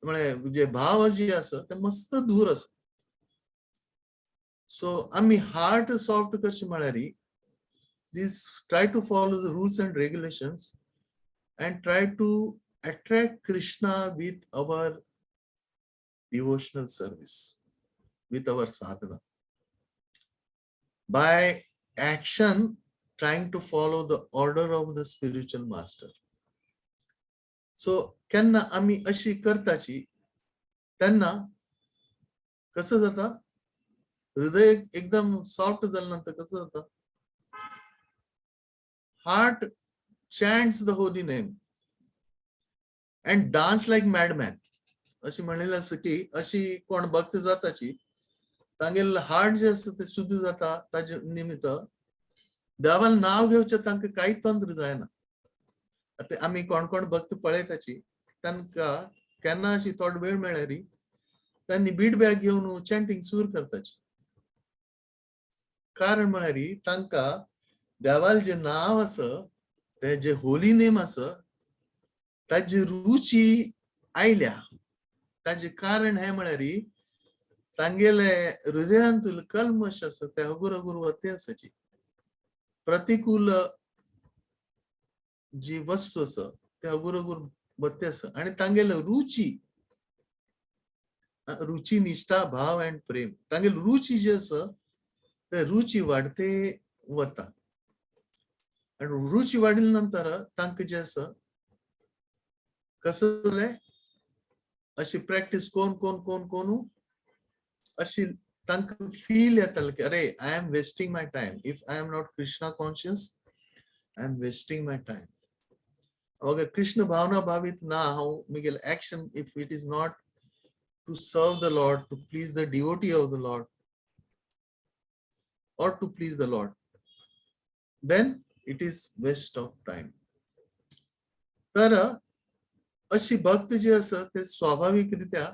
Speaker 2: म्हळ्यार जे भाव जे आसा ते मस्त दूर आसा. सो आमी हार्ट सॉफ्ट कशी म्हळ्यार this try to follow the rules and regulations and try to attract Krishna with our devotional service, with our sadhana. By action, trying to follow the order of the spiritual master. So, केन्ना आमी अशी करताची तेन्ना कसं जाता, हृदय एकदम soft जाल्या नंतर कसं जाता, heart chants the holy name and dance like madman. अशी म्हणलेलं आसा की अशी कोण भक्त जाताची तांगेले हार्ट जे आसा ते शुद्ध जाता. ताजे निमित्त देवाला नाव घेवचें तांकां कांय तंत्र जायना. आतां आमी कोण कोण भक्त पळयताची तांकां केन्ना अशी थोडो वेळ मेळ्ळ्यार तांणी बीड बॅग घेवन चॅन्टींग सुरू करताची. कारण म्हळ्यार तांकां देवाल जे नाव आसा ते जे होली नेम आसा ताजी रुची आयल्या. ताजे कारण हे म्हळ्यार तांगेले हृदयांतूल कल्मश आसा ते हगुर हगुर वते आसाची प्रतिकूल जी वस्तू आसा ते हगुर हगुर वते आसा आणि तांगेले रुची रुची निष्ठा भाव अँड प्रेम तांगेले रुची जी आसा ते रुची वाडते वता. आणि रुची वाडल्या नंतर तांकां जे आसा कसं जालें अशी प्रॅक्टीस कोण कोण कोण कोण अशी तांकां फील येतालें की अरे, I am wasting my time. If I am not Krishna conscious, I am wasting my time. अगर कृष्ण भावना भावित ना हांव, म्हगेलें action if it is not to serve the Lord, to please the devotee of the Lord, or to please the Lord, then it is waste of time. तर अशी भक्त जी आसा ते स्वाभाविकरित्या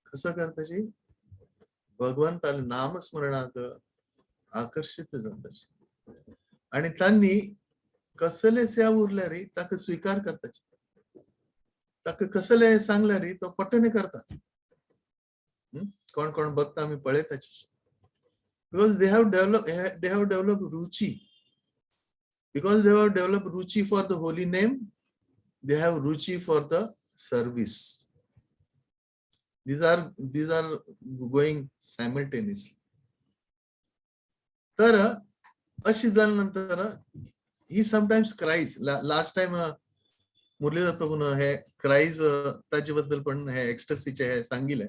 Speaker 2: कसं करताची भगवंताले नामस्मरणाक आकर्षित जाताची आणि त्यांनी कसले सेवा उरल्यार ताका स्वीकार करताची. ताका कसले सांगल्यार तो पटने करता. कोण कोण भक्त आमी पळयताची because they have developed ruchi. Because they have developed ruchi for the holy name, they have ruchi for the service. These are going simultaneously. तर अशी जाल्यानंतर he sometimes cries. Last time Muralidhar प्रभून हे क्राईज ताजे बद्दल पण हे एक्स्टसीचे हे सांगितले.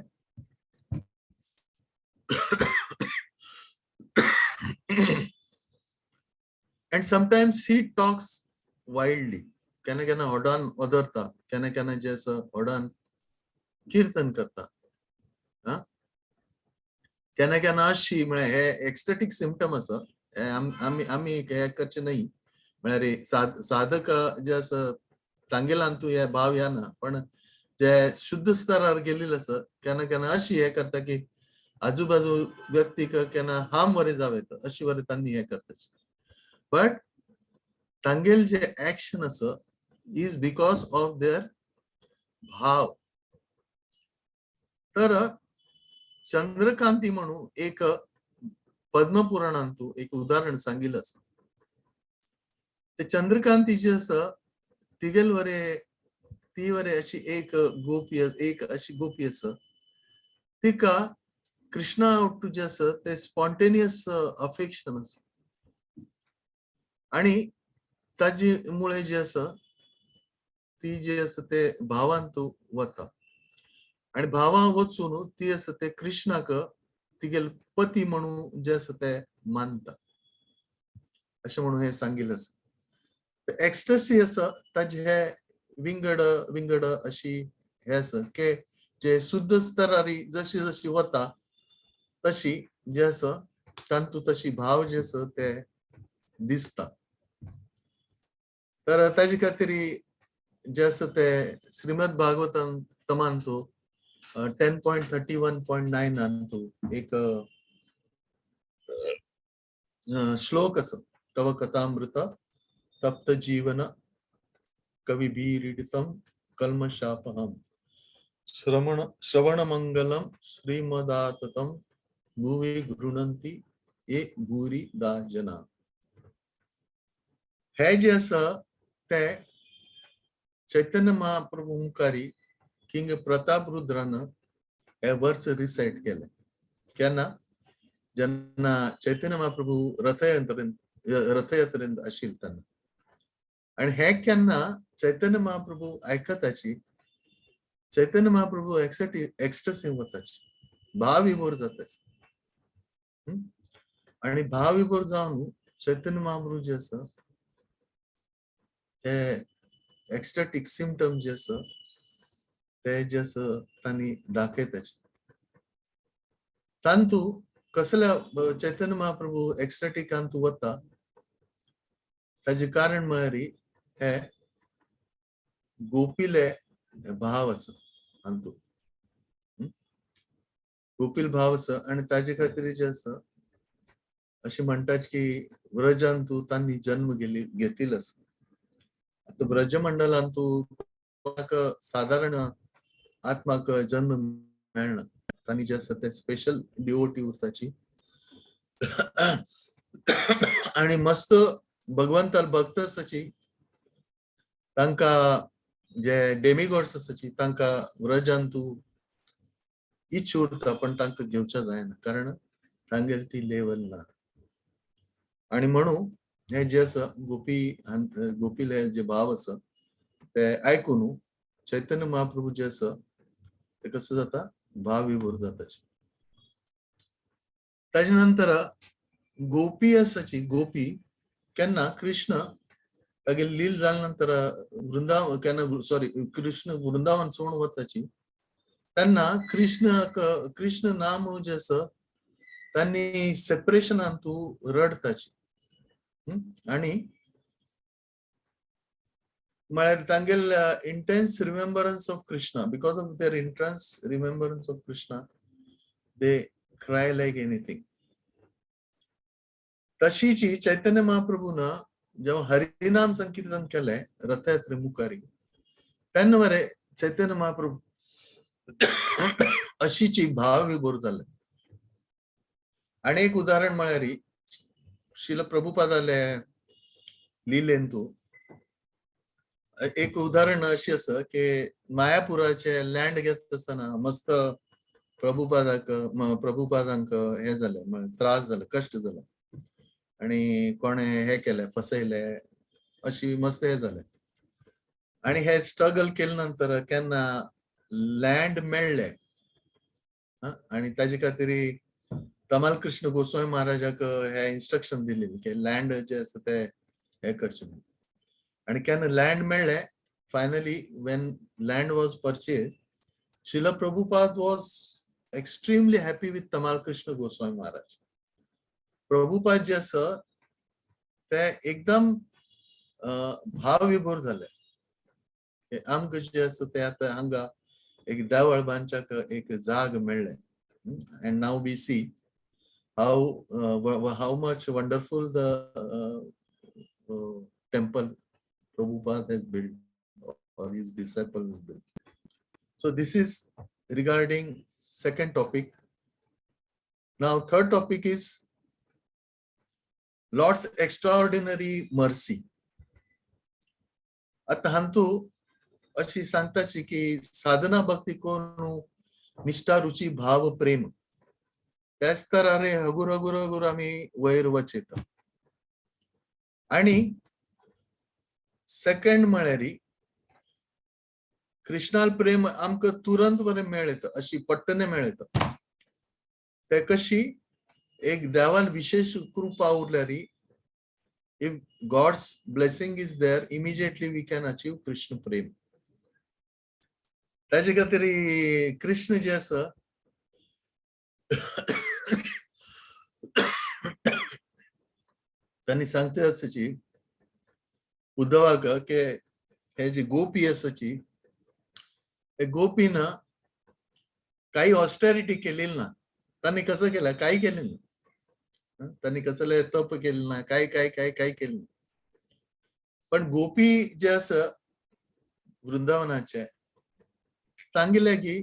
Speaker 2: And sometimes he talks wildly. केन्ना केन्ना व्हडान ओदरता, केन्ना केन्ना जे आसा व्हडान कीर्तन करता. केन्ना केन्ना अशी म्हळ्यार हे एक्स्टॅटीक सिमटम आसा. हे आमी हे करचे न्ही, म्हळ्यार साधक जे आसा तांगेल्यान तूं हे भाव येना, पण जे शुद्ध स्तरार गेलेले आसा केन्ना केन्ना अशी हे करता की आजूबाजू व्यक्तीक केन्ना हार्म वरे जावं येता, अशी वरे तांणी हे करता. बट तांगेल जे एक्शन आसा is because of there भाव. तर चंद्रकांती म्हणून एक पद्मपुराणांतू एक उदाहरण सांगितलं आसा. ते चंद्रकांती जी आसा तिगेल वरे ती वरे अशी एक गोपी, एक अशी गोपी आसा, तिका कृष्णा जे आसा ते स्पॉन्टेनियस अफेक्शन आसा आणि ताजे मुळे जे आसा ती जी आसा ते भावान तू वता आणि भावा वचून ती आसा ते कृष्णाक तिगेल पती म्हणून जे आसा ते मानता, अशें म्हणून हे सांगिल्लें आसा. एक्स्टसी आसा ताजे हे विंगड विंगड अशी हे आसा की जे शुद्ध स्तरारी जशी जशी वता तशी जे आसा तांतू तशी भाव जे आसा ते दिसता. तर ताजे खातीर जे आसा ते श्रीमद भागवतम तमांतू 10.31.9 तू एक श्लोक आसा, तव कथामृत तप्त जीवन कविभिरीडितम कल्मषापहम श्रवण श्रवणमंगलम श्रीमदाततम भुवि गृणंती ये भूरी दा जना. हे जे आसा ते चैतन्य महाप्रभू मुखारी किंग प्रताप रुद्रान हे वर्स रिसायट केले. केन्ना? जेन्ना चैतन्य महाप्रभू रथयात्रेंत आशिल्ले तेन्ना. आनी हे केन्ना चैतन्य महाप्रभू आयकताची, चैतन्य महाप्रभू एक्स्टसी वताची, भावविभोर जाताची. आनी भावविभोर जावन चैतन्य महाप्रभू जे आसा ते एक्स्टॅटीक सिमटम जे आसा ते जे आसा तांणी दाखयताचे. तांतू कसल्या चैतन्य महाप्रभू एक्स्टॅटिकांत वता ताजे कारण म्हळ्यार हे गोपीले भाव आसा हातूंत. गोपील भाव आसा आनी ताजे खातीर जे आसा अशें म्हणटात की व्रजान तूं तांणी जन्म घेतिल्लो आसा. आतां व्रजमंडलान तूं कोणाक सादारण आत्माक जन्म मेळना, तांणी जे आसा ते स्पेशल डिवोटी उरताची आनी मस्त भगवंताल भक्त आसाची, तांकां जे डेमिगॉड्स आसाची तांकां व्रजान तूं इच्छा उरता पण तांकां घेवच्या जायना, कारण तांगेली ती लेवल ना. आनी म्हणून हे जे आसा गोपी गोपीले जे भाव आसा ते आयकून चैतन्य महाप्रभू जे आसा ते कसं जाता भावविभोर जाता. ताजे नंतर गोपी आसाची, गोपी केन्ना कृष्ण तागे लील जाल्या नंतर वृंदावन केन्ना सॉरी कृष्ण वृंदावन सोडून वताची तेन्ना कृष्ण कृष्ण ना म्हणून जे आसा तांणी सेपरेशनान तूं रडताची. आनी म्हळ्यार तांगेल intense remembrance of Krishna, because of their intense remembrance of Krishna they cry like anything. तशीची चैतन्य महाप्रभून जेव्हा हरिनाम संकीर्तन केलें रथयात्रे मुखारी तेन्ना मरे चैतन्य महाप्रभू अशीची भावविभोर जाले. आनी एक उदाहरण म्हळ्यार शिल प्रभुपादाले लिलेंतू एक उदाहरण अशी आसा की मायापुराचे लँड घेत आसतना मस्त प्रभुपादाक प्रभुपादांक हे जाले, त्रास जाले, कश्ट जाले आणि कोणे हे केले फसयले अशी मस्त हे जाले. आणि हे स्ट्रगल केले नंतर केन्ना लँड मेळ्ळे आणि ताजे खातीर तमाल कृष्ण गोस्वामी महाराजाक हे इन्स्ट्रक्शन दिलेली की लँड जे आसा ते हे करचे म्हणून. आणि केन्ना लँड मेळ्ळे finally when land was purchase, Srila Prabhupada was extremely happy with Tamal Krishna Goswami Maharaj. Prabhupada जे आसा ते एकदम भावविभोर जाले. आमकां जे आसा ते आतां हांगा एक देवळ बांदच्याक एक जाग मेळ्ळें. And now we see how much wonderful the temple Prabhupada has built or his disciple has built. So this is regarding second topic. Now third topic is Lord's extraordinary mercy. आता हांतू अशी सांगताची की साधना भक्ती कोण निष्ठा रुची भाव प्रेम त्याच तरारे हगुर हगुर हगुर आमी वयर वचेत. आणि सेकंड म्हळ्यार कृष्णाल प्रेम आमकां तुरंत बरें मेळत, अशी पट्टने मेळत. ते कशी एक देवान विशेष कृपा उरल्यारी. If God's blessing is there, immediately we can achieve Krishna Prem. ताजे खातीर कृष्ण जे आसा तांणी सांगता आसाची उद्धवाक की हे जे गोपी आसाची हे गोपीन काही ऑस्टेरिटी केलेली ना. त्यांनी कसं केलं? काही केलं ना. त्यांनी कसले तप केलं ना, काय काय काय काय केलं ना. पण गोपी जे असं वृंदावनाचे सांगितलं की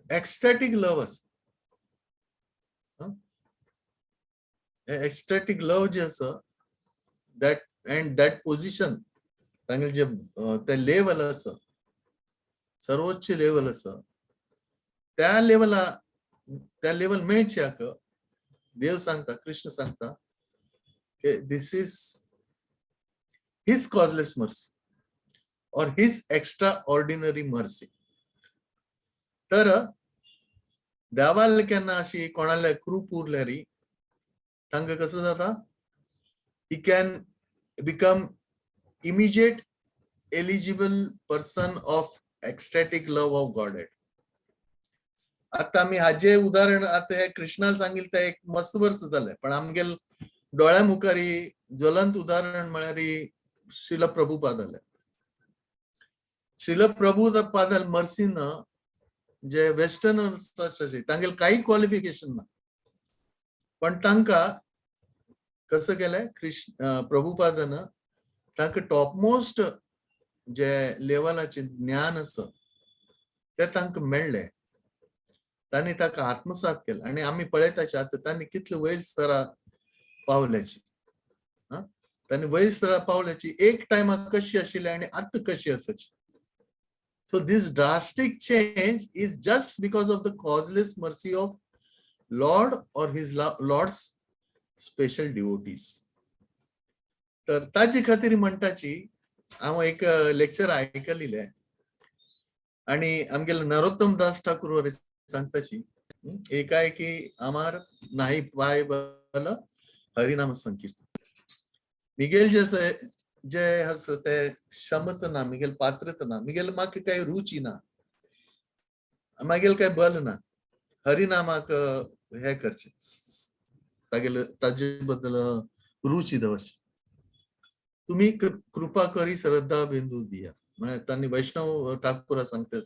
Speaker 2: एक्स्टॅटिक लव्ह असं, एक्स्टॅटिक लव्ह जे असं that and that position तांगेले जे ते लेवल असं सर्वोच्च लेवल असं त्या लेवला त्या लेवल मेळच्याक देव सांगता, कृष्ण सांगता की this is his causeless mercy or his extraordinary mercy. तर देवाल केन्ना अशी कोणाले कृप उरल्यारी तांकां कसं जाता, he can become immediate eligible person of ecstatic love of Godhead. आता आमी हाजे उदाहरण आता हे कृष्णाला सांगितलं ते एक मस्त वर्स जालें, पण आमगेल दोळ्या मुखारी ज्वलंत उदाहरण म्हळ्यार श्रील प्रभुपादाले. श्रील प्रभुपादाल मर्सीन जे वेस्टर्नर्स आसाचे तांगेल काही क्वॉलिफिकेशन ना, पण तांकां कसं केलें कृष्ण प्रभुपादान तांकां टॉपमोस्ट जे लेवलाचें ज्ञान आसा तें तांकां मेळ्ळें. तांणी ताका आत्मसात केलें आनी आमी पळयताचे आतां तांणी कितले वयर स्तरा पावल्याची, तांणी वयर स्तरा पावल्याची एक टायमा कशी आशिल्ली आनी आतां कशी आसाची. So this drastic change is just because of the causeless mercy of Lord or his Lord's special devotees. तर ताजे खातीर म्हणटाची हांव एक लेक्चर आयकलेलें आणि आमगेले नरोत्तम दास ठाकूर वरी सांगताची एकाएकी आमार नाही पाय बल हरिनाम संकीर्तन. मिगेल जे जे आसा ते क्षमता ना, मिगेल पात्रता ना, मिगेल म्हाका काही रुची ना, मागेल काय बल ना हरिनामाक हे करचे, तागेले ताजे बद्दल रुची दवरची. तुम्ही कृपा करी श्रद्धा बिंदू दिया. म्हळ्यार तांणी वैष्णव ठाकूरा सांगता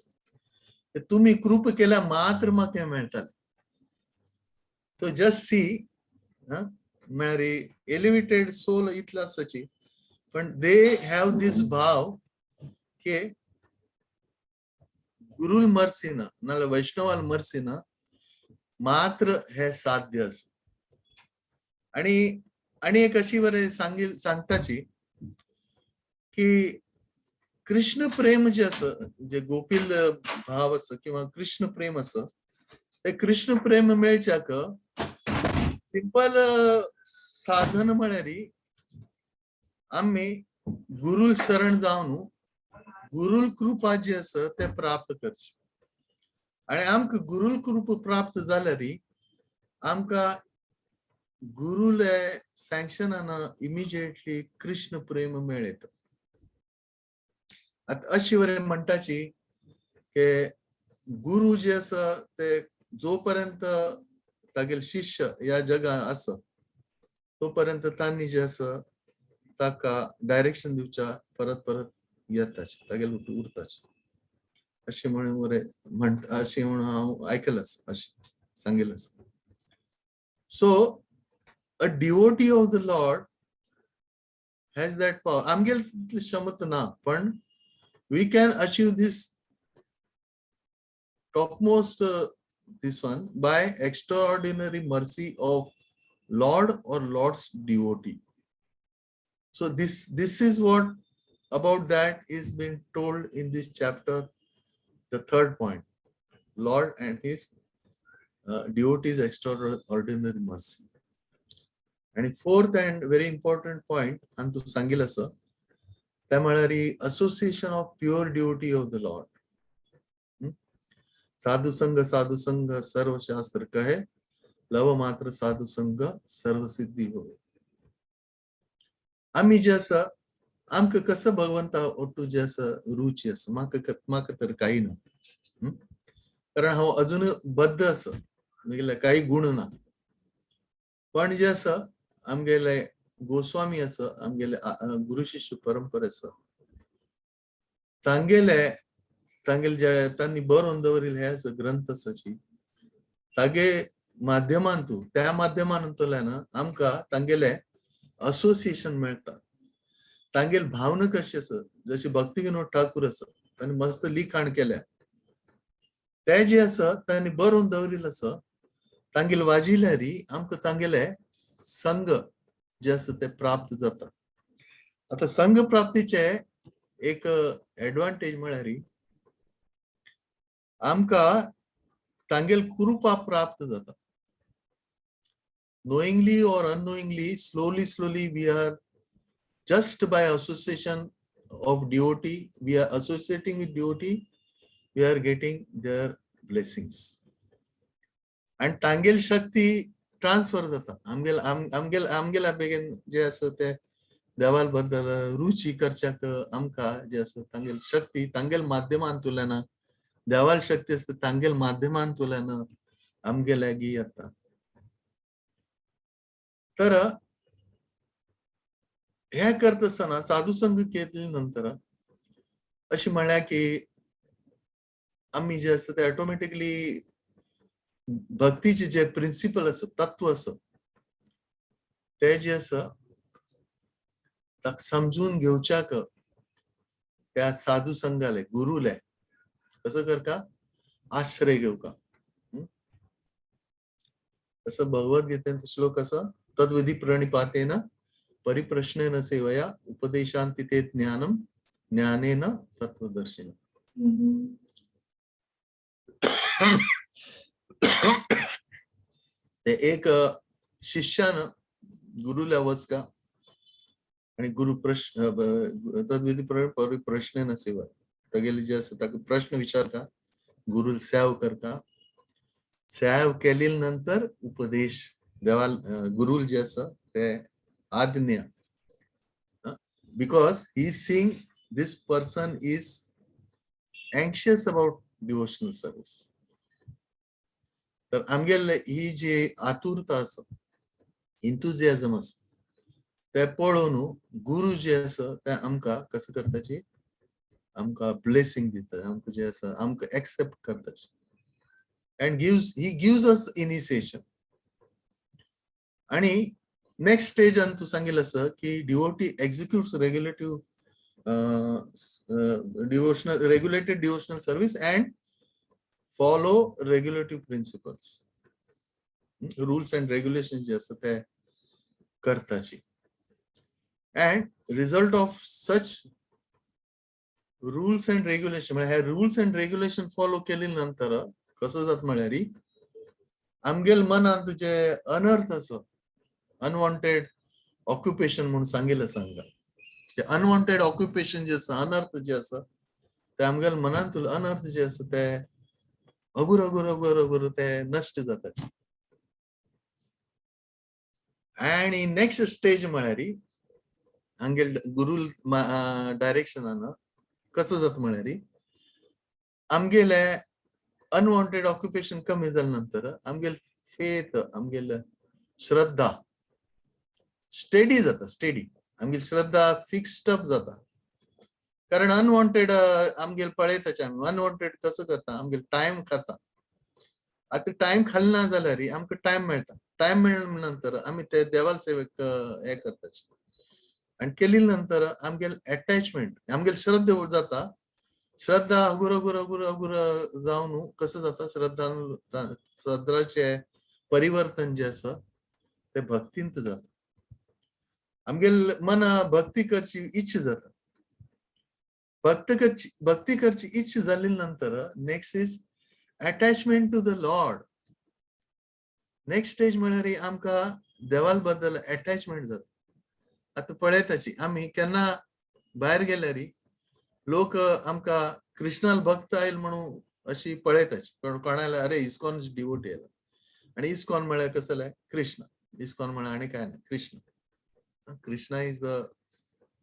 Speaker 2: तुम्ही कृप केल्या मात्र म्हाका मेळटाले. तो जस्ट सी म्हळ्यार एलिवेटेड सोल इतलो आसाची, पण they have this भाव की गुरुल मर्सीन नाल्यार वैष्णवाल मर्सीन मात्र हे साध्य आसा. आणि आणि एक अशी बरें सांगील सांगताची की कृष्ण प्रेम जे आसा, जे गोपील भाव आसा किंवा कृष्ण प्रेम आसा, ते कृष्ण प्रेम मेळच्याक सिंपल साधन म्हळ्यार आमी गुरुल शरण जावन गुरुल कृपा जी आसा ते प्राप्त करची. आणि आमकां गुरुल कृपा प्राप्त जाल्यार आमकां गुरुले सँक्शनान इमिजिएटली कृष्ण प्रेम मेळयता. आतां अशी वरी म्हणटाची की गुरु जे आसा ते जोपर्यंत तागेले शिष्य ह्या जगात आसा तोपर्यंत तांणी जे आसा ताका डायरेक्शन दिवच्या परत परत येताचे, तागेले उरताचे अशें म्हणून बरें म्हण अशें म्हणून हांव आयकलां, अशें सांगिल्लें आसा. So a devotee of the Lord has that power. आमगेल तितली क्षमता ना, पण we can achieve this topmost this one by extraordinary mercy of Lord or Lord's devotee. So this is what about that is been told in this chapter, the third point, Lord and his devotees extraordinary mercy. आणि fourth and very important point आणि तू सांगेल असं त्या म्हळ्यार association of pure devotee of the Lord. साधु संग साधु संग सर्व शास्त्र कहे, लव मात्र साधु संग सर्व सिद्धी होय. आमी जे आसा आमकां कसो भगवंता ओटू जे आसा रुची आसा, म्हाका म्हाका तर काही ना, कारण हांव अजून बद्ध आसा, म्हगेले काही गुण ना. पण जे आसा आमगेले गोस्वामी आसा, आमगेले गुरु शिष्य परंपरा आसा, तांगेले तांगेले जे तांणी बरोवन दवरिल्ले हे आसा ग्रंथ आसाची तागे माध्यमांतू त्या माध्यमांतल्यान आमकां तांगेले असोसिएशन मेळटा. तांगेले भावना कशी आसा, जशी भक्ती विनोद ठाकूर आसा तांणी मस्त लिखाण केल्या, ते जे आसा तांणी बरोवन दवरिल्लें आसा, तांगेले वाजिल्यारी आमकां तांगेले संघ जे आसा ते प्राप्त जाता. आतां संघ प्राप्तीचे एक एडवांटेज म्हळ्यार आमकां तांगेल कृपा प्राप्त जाता. Knowingly or unknowingly, slowly slowly we are just by association of devotee, we are associating with devotee, we are getting their blessings. And तांगेल Shakti transfer जाता आमगेल आमगेल आमगेल्या बेगीन जे आसा ते देवाल बद्दल रुची करच्याक आमकां जे आसा तांगेल शक्ती तांगेल माध्यमांतल्यान देवाल शक्ती आसता तांगेल माध्यमांतल्यान आमगे लागीं येता. तर हे करता आसतना साधू संघ केले नंतर अशें म्हळ्यार की आमी जे आसा ते ऑटोमॅटिकली भक्तीचे जे प्रिंसिपल आसा, तत्व आसा, ते जे आसा ताका समजून घेवच्याक त्या साधू संघाले गुरुले कसं करका आश्रय घेवका. असं भगवद्गीतेंत श्लोक आसा, तद्विधी प्रणिपातेन परिप्रश्नेन सेवया उपदेशांति ते ज्ञानम ज्ञानेन तत्वदर्शिन. ते एक शिष्यान गुरुला वचका आणि गुरु प्रश्न तद्विधी परिप्रश्नेन सेवा तागेले जे आसा ताका प्रश्न विचारता, गुरु सेव करता, सेव केले नंतर उपदेश देवाल गुरुल जे आसा ते आज्ञा, because he is seeing this person is anxious about devotional service. तर आमगेले ही जी आतुरता आसा, इंतुजियाजम आसा, ते पळोवन गुरु जे आसा ते आमकां कसं करताची, आमकां ब्लेसिंग दिता, आमकां जे आसा आमकां एक्सेप्ट करताची, and he gives us initiation. आणि नेक्स्ट स्टेज तू सांगितलं असं की devotee executes regulative devotional regulated devotional service and follow regulative principles, rules and regulation जे आसा ते करताची. And result of such rules and regulation म्हळ्यार हे रुल्स अँड रेग्युलेशन फॉलो केले नंतर कसं जात म्हळ्यार आमगेल मनांत जे अनर्थ आसा, अनवॉन्टेड ऑक्युपेशन म्हणून सांगितलं सांगा, ते अनवॉन्टेड ऑक्युपेशन जे आसा, अनर्थ जे आसा ते आमगेल मनांतूल अनर्थ जे आसा ते अगुर अगुर अगुर अगुर ते नश्ट जाता. आणि नेक्स्ट स्टेज म्हळ्यार आमगेल गुरु डायरेक्शनान कसं जाता म्हळ्यार आमगेले अनवॉन्टेड ऑक्युपेशन कमी जाल्या नंतर आमगेल फेथ, आमगेल श्रद्धा स्टेडी जाता, स्टेडी आमगेल श्रद्धा फिक्स्ड अप जाता. कारण अनवॉन्टेड आमगेल पळयताचे आमी अनवॉन्टेड कसं करता, आमगेल टायम खाता. आतां टायम खाली ना जाल्यार आमकां टायम मेळटा, टायम मेळ्ळे नंतर आमी ते देवाल सेवेक हे करताचे. आनी केली नंतर आमगेल अटॅचमेंट, आमगेल श्रद्धा जाता, श्रद्धा अगुर अगुर अगुर अगुर जावन कसं जाता, श्रद्धा श्रद्धाचे परिवर्तन जे आसा ते भक्तींत जाता. आमगेल मना भक्ती करची इच्छा जाता, भक्ती करची इच्छा जाली नंतर next is attachment to the lord. Next stage म्हळ्यार आमकां देवाल बद्दल अटॅचमेंट जाता. आतां पळयताची आमी केन्ना भायर गेल्यार लोक आमकां कृष्णाल भक्त आयल म्हणून अशी पळयताची, कोणाला अरे इस्कॉन डिवोटी आयला, आनी इस्कॉन म्हळ्यार कसलें कृष्ण, इस्कॉन म्हळ्यार आनी काय ना Krishna. Krishna is the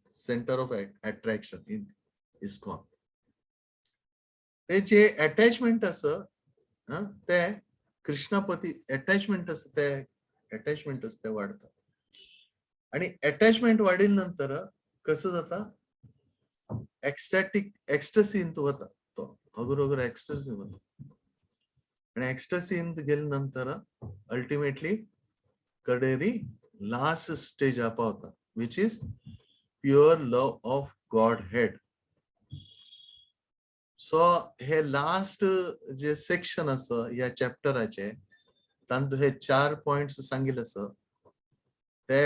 Speaker 2: center of attraction in ISKCON. ते जे अटॅचमेंट आसा, ते कृष्णापती अटॅचमेंट आसा, ते अटॅचमेंट आसा ते वाडता. आणि अटॅचमेंट वाडिल नंतर कसं जाता, एक्स्टॅटिक एक्स्टसीन वता, तो हगुर हगुर एक्स्टसी वता. आणि एक्स्टसीन गेले नंतर अल्टिमेटली कडेरी लास्ट स्टेज पावता, which is pure love of Godhead. So hey last J section आसा ह्या चॅप्टराचे, तातूंत हे चार पॉइंट्स सांगिल्ले आसा, ते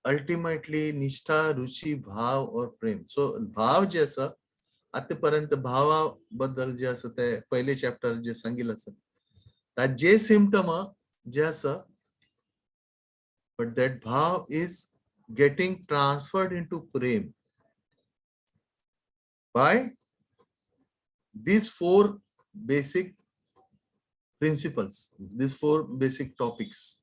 Speaker 2: अल्टिमेटली निष्ठा, रुची, भाव और प्रेम. सो भाव जे आसा, आतापर्यंत भावा बद्दल जे आसा ते पयले चॅप्टर जे सांगिल्ले आसा, जे सिमटम जे आसा, but that bhav is getting transferred into prem by these four basic principles, these four basic topics.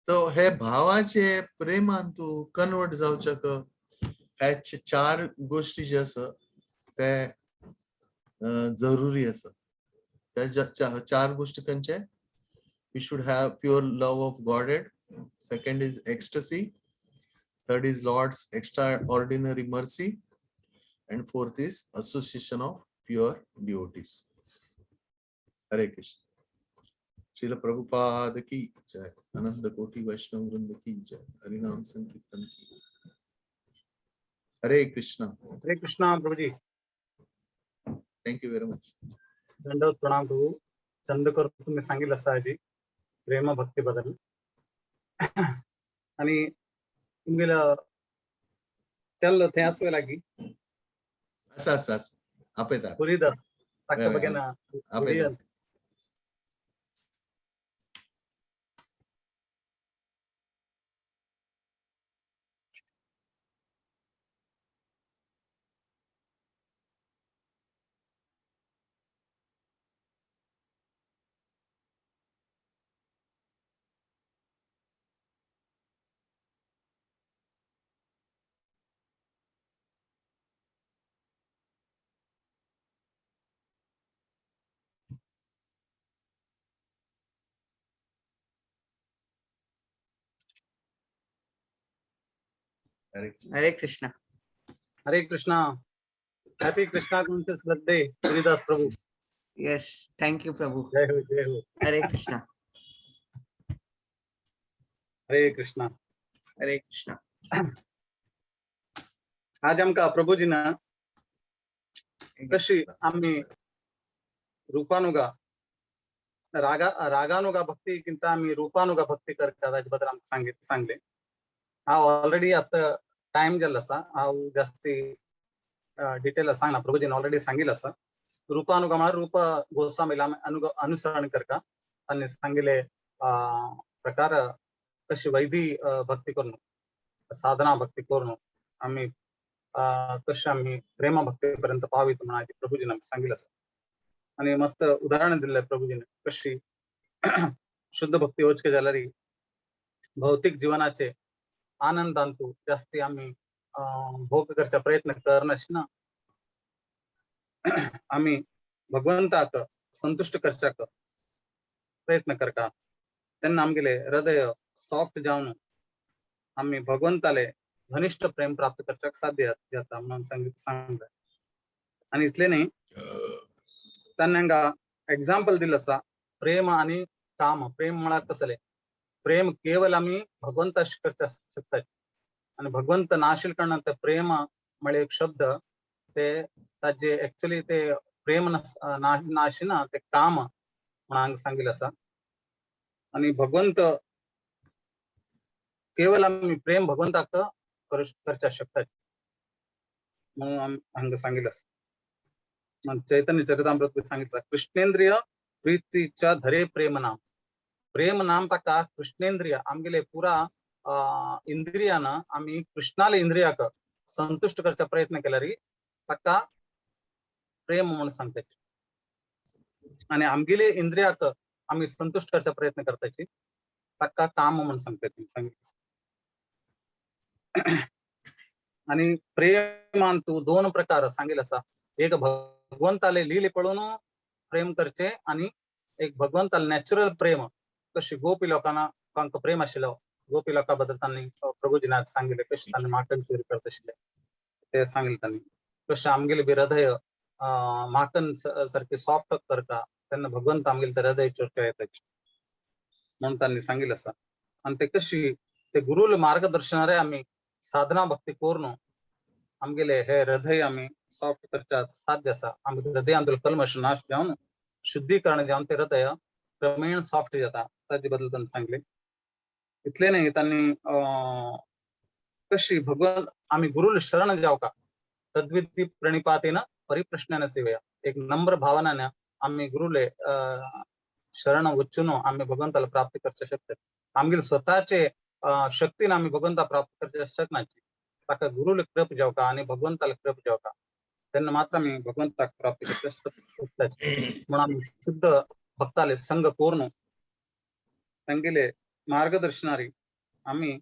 Speaker 2: So हे भावाचे प्रेमान तू कन्वर्ट जावच्याक हे चार गोष्टी जे आसा ते जरुरी आसा. त्या चार गोष्टी खंयचे? We should have pure love of Godhead. Second is ecstasy. Third is Lord's extraordinary mercy. And fourth is association of pure devotees. Hare Krishna. Srila Prabhupada ki jai. Ananda Koti Vaishnava Vrinda ki jai. Harinam Sankirtan ki. Hare Krishna.
Speaker 1: Hare Krishna Prabhuji.
Speaker 2: Thank you very much.
Speaker 1: दंडवत प्रणाम प्रभू. चंद करून तुम्ही सांगितलं सहाजी प्रेम भक्ती बद्दल. आणि तुमगेलं चल थंय आसू लागी.
Speaker 2: असं असं असं आपयता.
Speaker 1: पुरीदास ताका
Speaker 2: हय,
Speaker 1: बघेन.
Speaker 2: आपयता. Hare Krishna.
Speaker 3: Hare Krishna.
Speaker 1: Hare Krishna. Happy Krishna conscious birthday Puridas Prabhu.
Speaker 3: Yes, thank you Prabhu.
Speaker 1: जय हो, जय हो.
Speaker 3: हरे कृष्णा.
Speaker 1: हरे कृष्णा.
Speaker 3: हरे कृष्णा.
Speaker 1: आज आमकां प्रभुजीन कशी आम्ही रूपानुगा रागा रागानुगा भक्ती किंत आम्ही रूपानुगा भक्ती करता ताजे बद्दल आमकां सांगले. हांव ऑलरेडी आतां टायम जाल्लो आसा, हांव जास्ती डिटेल सांगना, प्रभुजीन ऑलरेडी सांगिल्लें आसा. रूपानुगा म्हळ्यार रूप गोस्वामीला आमी अनुसरण करता आनी सांगिल्ले प्रकार कशी वैदी भक्ती करून, साधना भक्ती करून आमी कशें आमी प्रेम भक्ती पर्यंत पावित म्हणून आयज प्रभुजीन आमकां सांगिल्लें आसा. आनी मस्त उदाहरण दिल्लें प्रभुजीन कशी शुद्ध भक्ती वचके जाल्यार भौतिक जीवनाचे आनंदांतू जास्ती आमी भोग करचा प्रयत्न करनाशिना आमी भगवंताक संतुष्ट करच्याक प्रयत्न करता, तेन्ना आमगेले हृदय सॉफ्ट जावन आमी भगवंताले घनिष्ठ प्रेम प्राप्त करच्याक साध्य जाता म्हणून सांगता. आनी इतलें न्ही, तांणी हांगा एग्जाम्पल दिल्लें आसा प्रेम आनी काम. प्रेम म्हळ्यार कसलें? प्रेम केवल आमी भगवंताशी करच्या शकतात आनी भगवंत नाशिल्ले कारणान ते प्रेम म्हळ्यार एक शब्द ते ताजे एक्चुअली ते प्रेम नाशिना ते काम म्हणून हांगा सांगिल्लें आसा. आनी भगवंत केवल आमी प्रेम भगवंताक करच्या शकतात म्हणून हांगा सांगिल्लें आसा. चैतन्य चरितामृत सांगितलं कृष्णेंद्रिय प्रीतीच्या धरे प्रेम नाम. प्रेम नाम ताका कृष्णेंद्रिय आमगेले पुरा इंद्रियान आमी कृष्णाले इंद्रियाक संतुष्ट करचा प्रयत्न केल्यार ताका प्रेम म्हणून सांगता. आनी आमगेले इंद्रियाक आमी संतुष्ट करचा प्रयत्न करताची ताका काम म्हणून सांगता. सांगितलं. आणि प्रेमान तू दोन प्रकार सांगेल असा. एक भगवंताले लीले पळोवन प्रेम करचे आणि एक भगवंताले नॅचरल प्रेम, कशी गोपी लोकांना लोकांक प्रेम आशिल्लो, गोपी लोकां बद्दल तांणी प्रभुजीनाथ सांगिल्ले, कशी तांणी माखन चोरी करत आशिल्ले ते सांगिल्ले तांणी, कशें आमगेले बी हृदय माखन सारखे सॉफ्ट करता तेन्ना भगवंत आमगेले ते हृदय चोरच्या येता म्हणून तांणी सांगिल्लें आसा. आनी ते कशी ते गुरुले मार्गदर्शनारे आमी साधना भक्ती करून आमगेले हे हृदय आमी सॉफ्ट करच्या साध्य आसा. आमगे हृदयांतलो कल्मश नाश जावन शुद्धीकरण जावन ते हृदय क्रमेण सॉफ्ट जाता, ताजे बद्दल तांणी सांगले. इतले न्ही तांणी कशी भगवंत आमी गुरुल शरण जावका, तद्विधी प्रणिपातेन परिप्रश्नेन सेवया, एक नम्र भावनाने आमी गुरुले शरण वचून आमी भगवंताला प्राप्त करचे शकतात. आमगेले स्वतःचे शक्तीन आमी भगवंता प्राप्त करचे शकनाची, ताका गुरुले कृप जावका आनी भगवंताला कृप जावका, तेन्ना मात्र आमी भगवंताक प्राप्त करचे शकतात. म्हणून आमी शुद्ध भक्ताले संग करून तांगेले मार्गदर्शनारी आमी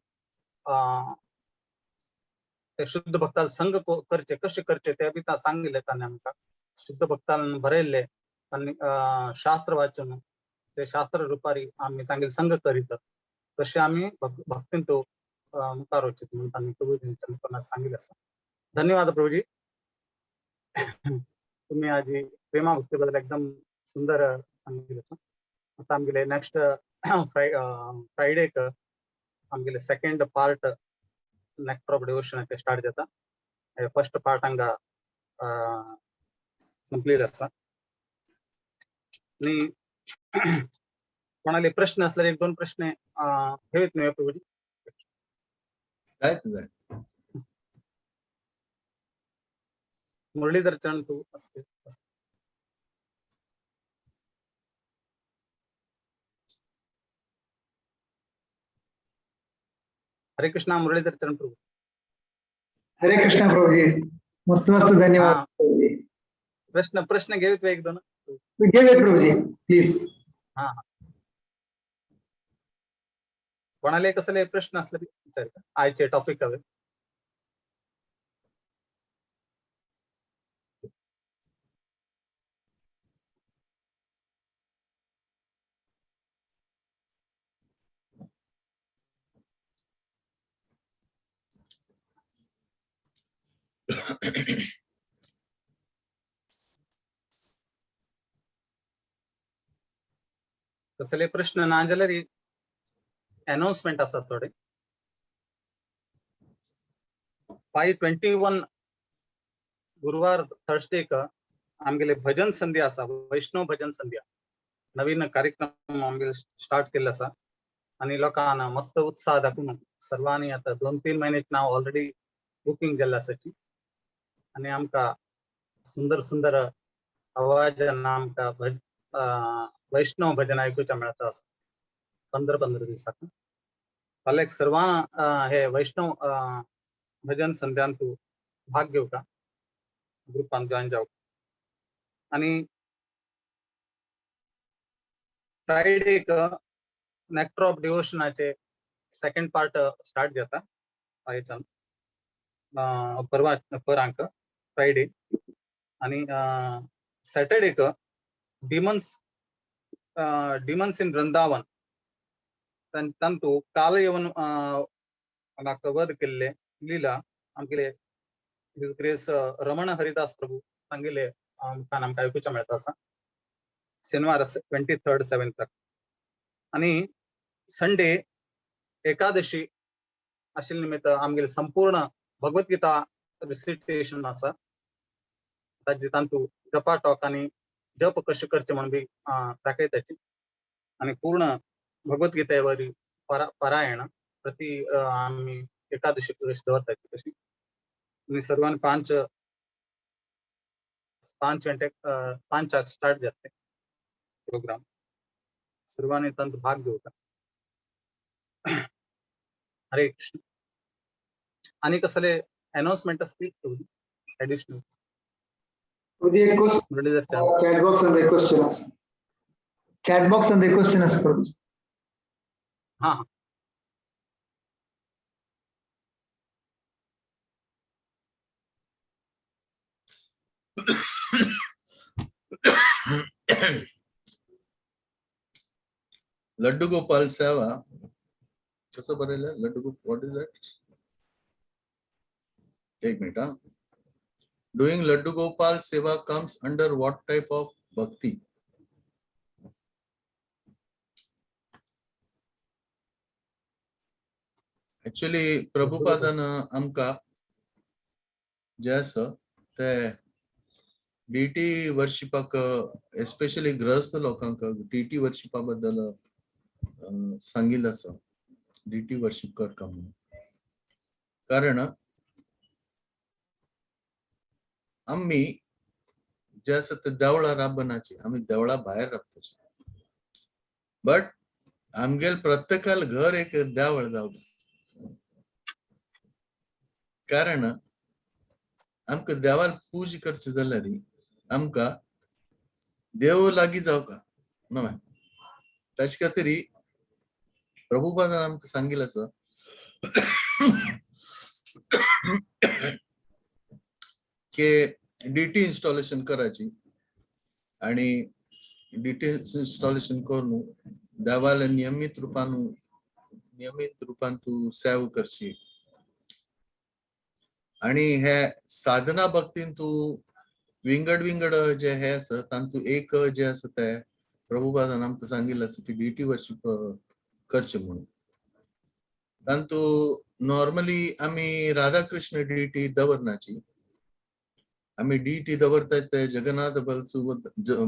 Speaker 1: ते शुद्ध भक्ताले संग करचे, कशे करचे ते बी सांगिल्ले तांणी आमकां. शुद्ध भक्तान बरयल्ले तांणी शास्त्र वाचून ते शास्त्र रुपारी आमी तांगेले संग करीत तशें आमी भक्तीन तो मुखार वचत म्हणून तांणी प्रभुजीन चंद्रपणात सांगिल्लें आसा. धन्यवाद प्रभुजी, तुम्ही आज प्रेमा भक्ती बद्दल एकदम सुंदर सांगिल्लें आसा. आतां आमगेले नेक्स्ट फ्रायडेक आमगेले सेकंड पार्ट नेक्टर ऑफ डिवोशनाचे स्टार्ट जाता. फर्स्ट पार्ट हांगा संपलेलो आसा. आनी कोणाले प्रश्न असल्यार एक दोन प्रश्न घेयत न्हय प्रभुजी?
Speaker 2: जायत जाय.
Speaker 1: मुरलीधर चरण तू असते. हरे कृष्णा मुरलीधर चरण प्रभु.
Speaker 4: हरे कृष्णा प्रभुजी, मस्त मस्त धन्यवाद प्रभुजी.
Speaker 1: प्रश्न प्रश्न घेऊत एक दोन.
Speaker 4: घेऊयात प्रभुजी प्लीज.
Speaker 1: हा कोणाला कसले प्रश्न असले विचार आयचे टॉपिक हवे. कसले प्रश्न ना जाल्यार अनाउन्समेंट आसा थोडे. 5/21 गुरुवार थर्सडेक आमगेले भजन संध्या आसा, वैष्णव भजन संध्या नवीन कार्यक्रम आमगेले स्टार्ट केल्लो आसा आनी लोकांना मस्त उत्साह दाखोवन सर्वांनी आता 2-3 महिने नाव ऑलरेडी बुकिंग जाल्लें आसाची आनी आमकां सुंदर सुंदर आवाजान आमकां वैष्णव भजन आयकुच्या मेळता आसा 15-15 दिसाक. फाल्यां सर्वां हे वैष्णव भजन संध्यांतू भाग घेवका, ग्रुपान जॉईन जावका. आनी फ्रायडेक नेक्टर ऑफ डिवोशनाचे सेकंड पार्ट स्टार्ट जाता आयच्यान परवा परांक फ्रायडे. आनी सॅटर्डेक डिमन्स इन वृंदावन तांतू काल येवन वध केल्ले लीला आमगेले his grace Raman Haridas Prabhu तांगेले मुखान आमकां आयकुच्या मेळता आसा शेनवार 23rd 7. आनी संडे एकादशी आशिल्ले निमित्त आमगेले संपूर्ण भगवद्गीता रिसिटेशन आसा, ताजे तांतू जपा टॉक आनी जप कशें करचें म्हणून बी दाखयताची आनी पूर्ण भगवद्गीतेवरी पारायण प्रति आमी एकादशी दवरताची तशी. आनी सर्वांनी 5 गंटे 5 स्टार्ट जाता प्रोग्राम, सर्वांनी तांतू भाग घेवचा. हरे कृष्ण. आनी कसले अनाउन्समेंट असतील ऍडिशनल?
Speaker 4: प्रभुजी एक क्वेश्चन
Speaker 1: मुरलीधर चरण.
Speaker 4: चॅट बॉक्स मध्ये क्वेश्चन आसा, चॅट बॉक्स मध्ये क्वेश्चन आसा प्रभुजी.
Speaker 1: हा हा.
Speaker 2: लड्डू गोपाल सेवा कसं बरयलं Laddu Gopal, what is that? एक मिनिट हा. Doing Laddu Gopal seva comes under what type of bhakti? Actually प्रभुपादान आमकां जे आसा ते डिटी वर्शिपाक, एस्पेशली ग्रहस्थ लोकांक डिटी वर्शिपा बद्दल सांगिल्लें आसा, डिटी वर्शिप करका म्हणून. कारण आमी जे आसा ते देवळां राबनाची, आमी देवळा भायर राबताची, बट आमगेल प्रत्येकाल घर एक देवळ जावं. कारण आमकां देवाल पूजा करची जाल्यार आमकां देव लागीं जावका न्हय, ताचे खातीर प्रभुपादान आमकां सांगिल्लें आसा की डिटी इन्स्टॉलेशन करायची आणि डिटी इन्स्टॉलेशन करून देवाला नियमित रूपान तू सेवा करची. आणि हे साधना भक्तीन तू विंगड विंगड जे हे आसा तांतू एक जे आसा ते प्रभुपादान आमकां सांगिल्लें आसा की डिटी वर्शिप करचे म्हणून. तांतू नॉर्मली आमी राधा कृष्ण डिटी दवरनाची, आमी डिटी दवरतात ते जगन्नाथ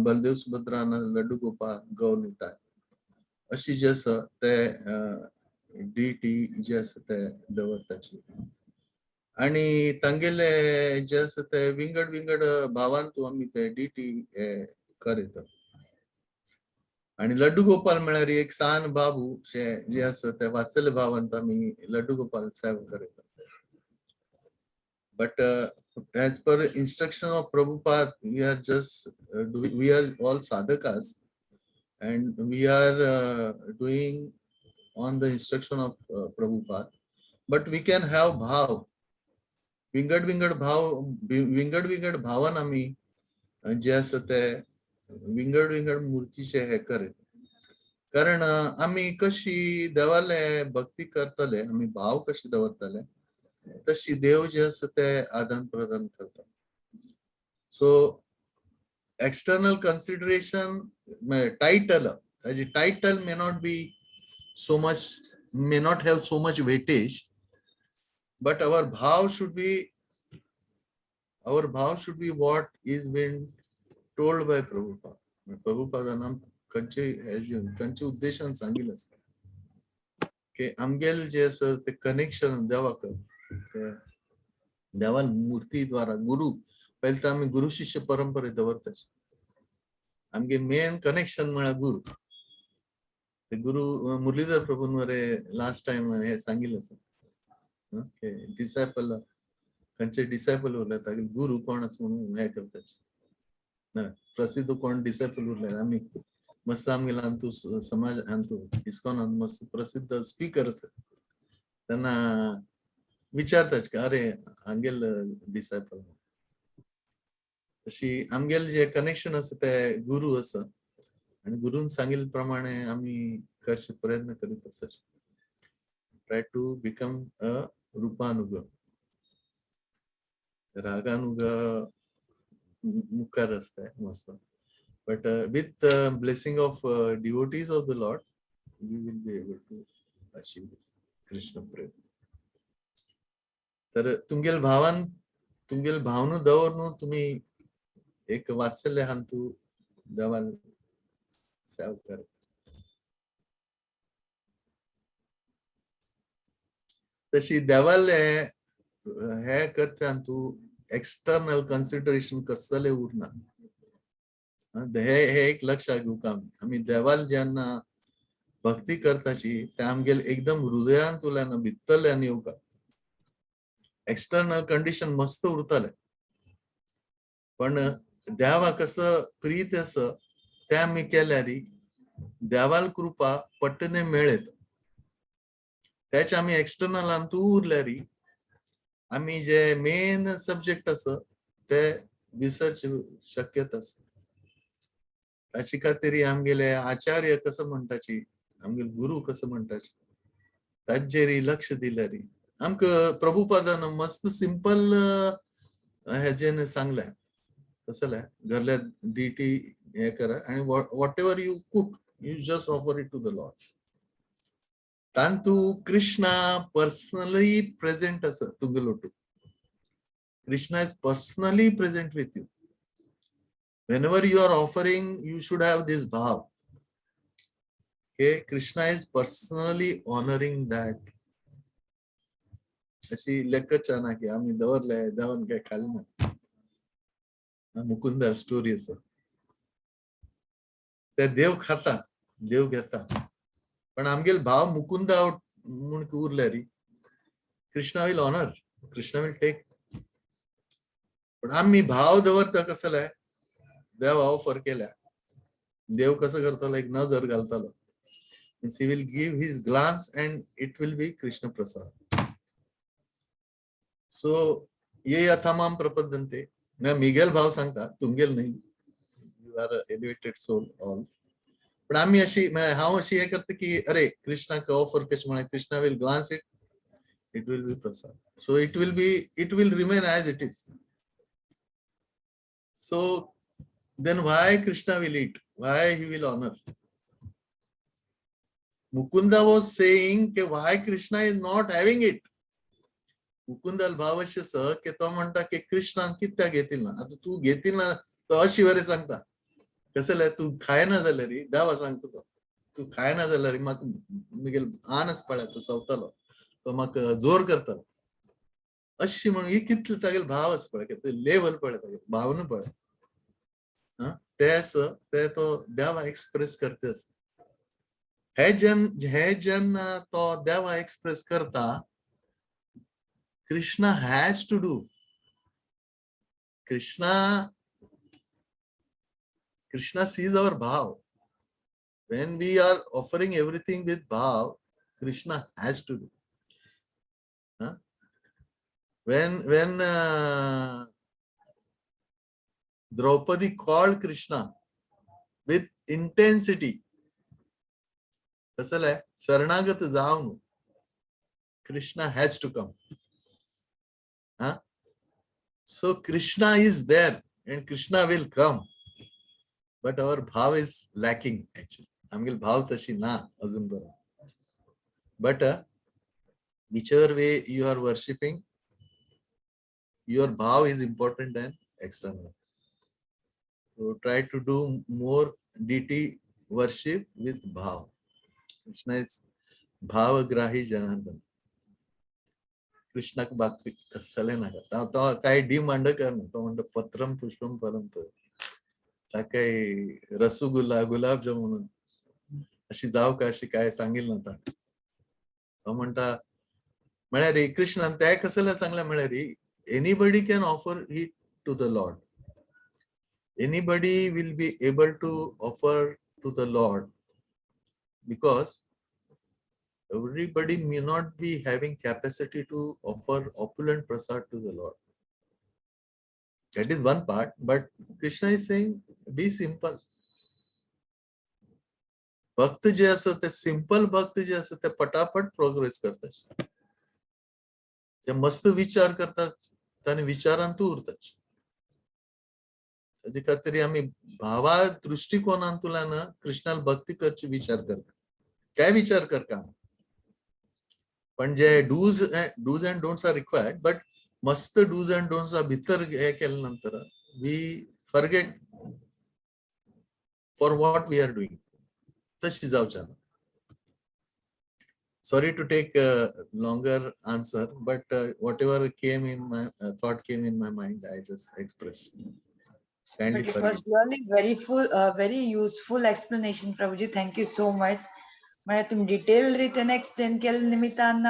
Speaker 2: बलदेव सुभद्रा लड्डू गोपाल गौर निताय अशी जे आसा ते डिटी जे आसा ते दवरताची. आणि तांगेले जे आसा ते विंगड विंगड भावान तूं आमी ते डिटी हे करयतात. आणि लड्डू गोपाल म्हळ्यार एक सान बाबू जे आसा ते वात्सल्य भावान आमी लड्डू गोपाल सेवा करयतात. But as per instruction of Prabhupada, we are just we are all sadhakas and we are doing on the instruction of Prabhupada. But we can have bhav, विंगड विंगड भाव, विंगड विंगड भावान आमी जे आसा ते विंगड विंगड मूर्तीचे हे करीत. कारण आमी कशी देवाले भक्ती करतले, आमी भाव कशी दवरतले तशी देव जे आसा ते आदान प्रदान करता. सो एक्सटर्नल कन्सिडरेशन टायटल, ताजी title may not be so much, may not have so much weightage, but our bhav should be, our bhav should be what is been told by Prabhupada. Prabhupada नाम खंयचे खंयचे उद्देशान सांगिल्लें आसा की आमगेल जे आसा ते कनेक्शन देवाक, ते देवान मूर्ती द्वारा गुरु पयलीं तर आमी गुरु शिष्य परंपरे दवरताचे. आमगे मेन कनेक्शन म्हळ्यार गुरु. ते गुरु मुरलीधर प्रभून मरे लास्ट टायम हे सांगिल्लें आसा डिसायपल, खंयचे डिसायपल उरले तागे गुरु कोण आसा म्हणून हे करताचे ना, प्रसिद्ध कोण डिसायपल उरले. आमी मस्त आमगेला अंतू समाज अंतू इस्कॉनान मस्त प्रसिद्ध स्पीकर आसा, तेन्ना विचारतात की अरे हांगेल डिसायपल. अशी आमगेल जे कनेक्शन आसा ते गुरु आसा आणि गुरून सांगिल्ले प्रमाणे आमी करचे प्रयत्न करीत आसा. Try to become a rupanuga, raganuga मुखार आसता मस्त, but with blessing of devotees of the Lord we will be able to achieve this Krishna Prem. तर तुमगेल भावान तुमगेल भावनु दवर तुम्ही एक वात्सल्य हांतू देवान सेवा कर. तशी देवाले हे करता तू एक्सटर्नल कन्सिडरेशन कसले उरना, हे हे एक लक्षात घेवंक आमी आमी देवाल जेन्ना भक्ती करताशी ते आमगेल एकदम हृदयांतल्यान भितरल्यान येवका. एक्सटर्नल कंडिशन मस्त उरतले पण देवा कसं प्रीत आसा ते आमी केल्यार देवाल कृपा पट्टने मेळत. त्याचे आमी एक्सटर्नल आमतू उरल्यार आमी जे मेन सब्जेक्ट आसा ते विसरचे शक्यता आसा. ताची खातीर आमगेले आचार्य कसं म्हणटाची, आमगेले गुरु कसं म्हणटाची, ताजेर लक्ष दिल्यार आमकां प्रभुपादान मस्त सिंपल हेजेन सांगलें. कसलें घरल्या डिटी हे करा आणि whatever you cook, you just offer it to the Lord. तांतू Krishna personally present आसा तुगेलो. To Krishna is personally present with you. Whenever you are offering, you should have this bhav. Okay, Krishna is personally honoring that. अशी लेखच ना की आम्ही दवरले, देवान काय खाली ना. मुकुंदा स्टोरी आसा. ते देव खाता, देव घेता, पण आमगेल भाव मुकुंदा म्हूण उरले री, Krishna will honour, Krishna will take. पण आम्ही भाव दवरता कसले, देव ऑफर केल्या, देव कसं करतलो, एक नजर घालतलो. Means he will give his glance and it will be Krishna Prasad. So ये यथा माम प्रपद्यन्ते. मिगेल भाव सांगता, तुमगेल नाही. You are elevated soul all. पण आम्ही अशी, म्हळ्यार हांव अशी हे करता की अरे, कृष्णाक ऑफर कशें म्हळ्यार Krishna will glance it, it will be prasad. So it will remain as it is. So then why Krishna will eat? Why he will honor? Mukunda was saying की why Krishna is not having it. मुकुंदाल भावश्य स की तो म्हणटा की कृष्णान कित्याक घेतील ना. आता तू घेतील ना, तो अशी वरे सांगता. कसं, तू खायना जाल्यार, देवा सांगता तो, तू खायना जाल्यार म्हाका मिगेल आनस पळय, तो सवतालो, तो म्हाका जोर करतालो. अशी म्हणून ही कितले तागेले भाव आसा पळय, लेवल पळय, तागेले भावना पळय. हा, ते आसा ते तो देवा एक्सप्रेस करता. हे जेन्ना तो देवा एक्सप्रेस करता, Krishna has to do. Krishna sees our bhav. When we are offering everything with bhav, Krishna has to do. Huh? When Draupadi called Krishna with intensity, कसं आहे, शरणागत जाऊन, Krishna has to come. Huh? So Krishna is there and Krishna will come. But our bhav is lacking actually. आमगेल भाव तशी ना अजून बरं. But whichever way you are worshipping, your bhav is important than external. So try to do more deity worship with bhav. Krishna is bhavagrahi Janardan. कृष्णाक बाकी कसले नाका. तो तो काय डिमांड करना. तो म्हणतो पत्रम पुष्पम फलम, तो काय रसगुल्ला, गुलाबजामुन अशी जाव का, अशी काय सांगेल ना. तो म्हणता, म्हळ्यार कृष्णान त्या कसले सांगल्या, म्हळ्यार anybody can offer it to the Lord. Anybody will be able to offer to the Lord because everybody may not be having capacity to offer opulent prasad to the Lord. That is one part, but Krishna is saying, be simple. भक्त जे असं ते simple भक्त जे असं ते पटापट progress करतात. ते मस्त विचार करतात आणि विचारांत उरतात. ताजे खातीर आमी भावा दृष्टिकोनांतल्यान कृष्णाला भक्ती करची विचार करता, काय विचार करता. पण जे dos and don'ts are required, but मस्त डूज अँड डोंट्स भितर हे केल्या नंतर we forget for what we are doing. तशी जावच्या ना. Sorry to take a longer answer, but whatever came in my thought came in my mind, I just expressed. Kindly
Speaker 5: But it
Speaker 2: forgive.
Speaker 5: Was really very full, very useful explanation, Prabhuji. Thank you so much. म्हळ्यार तुमी detail रितीन explain केल्ले निमित्तान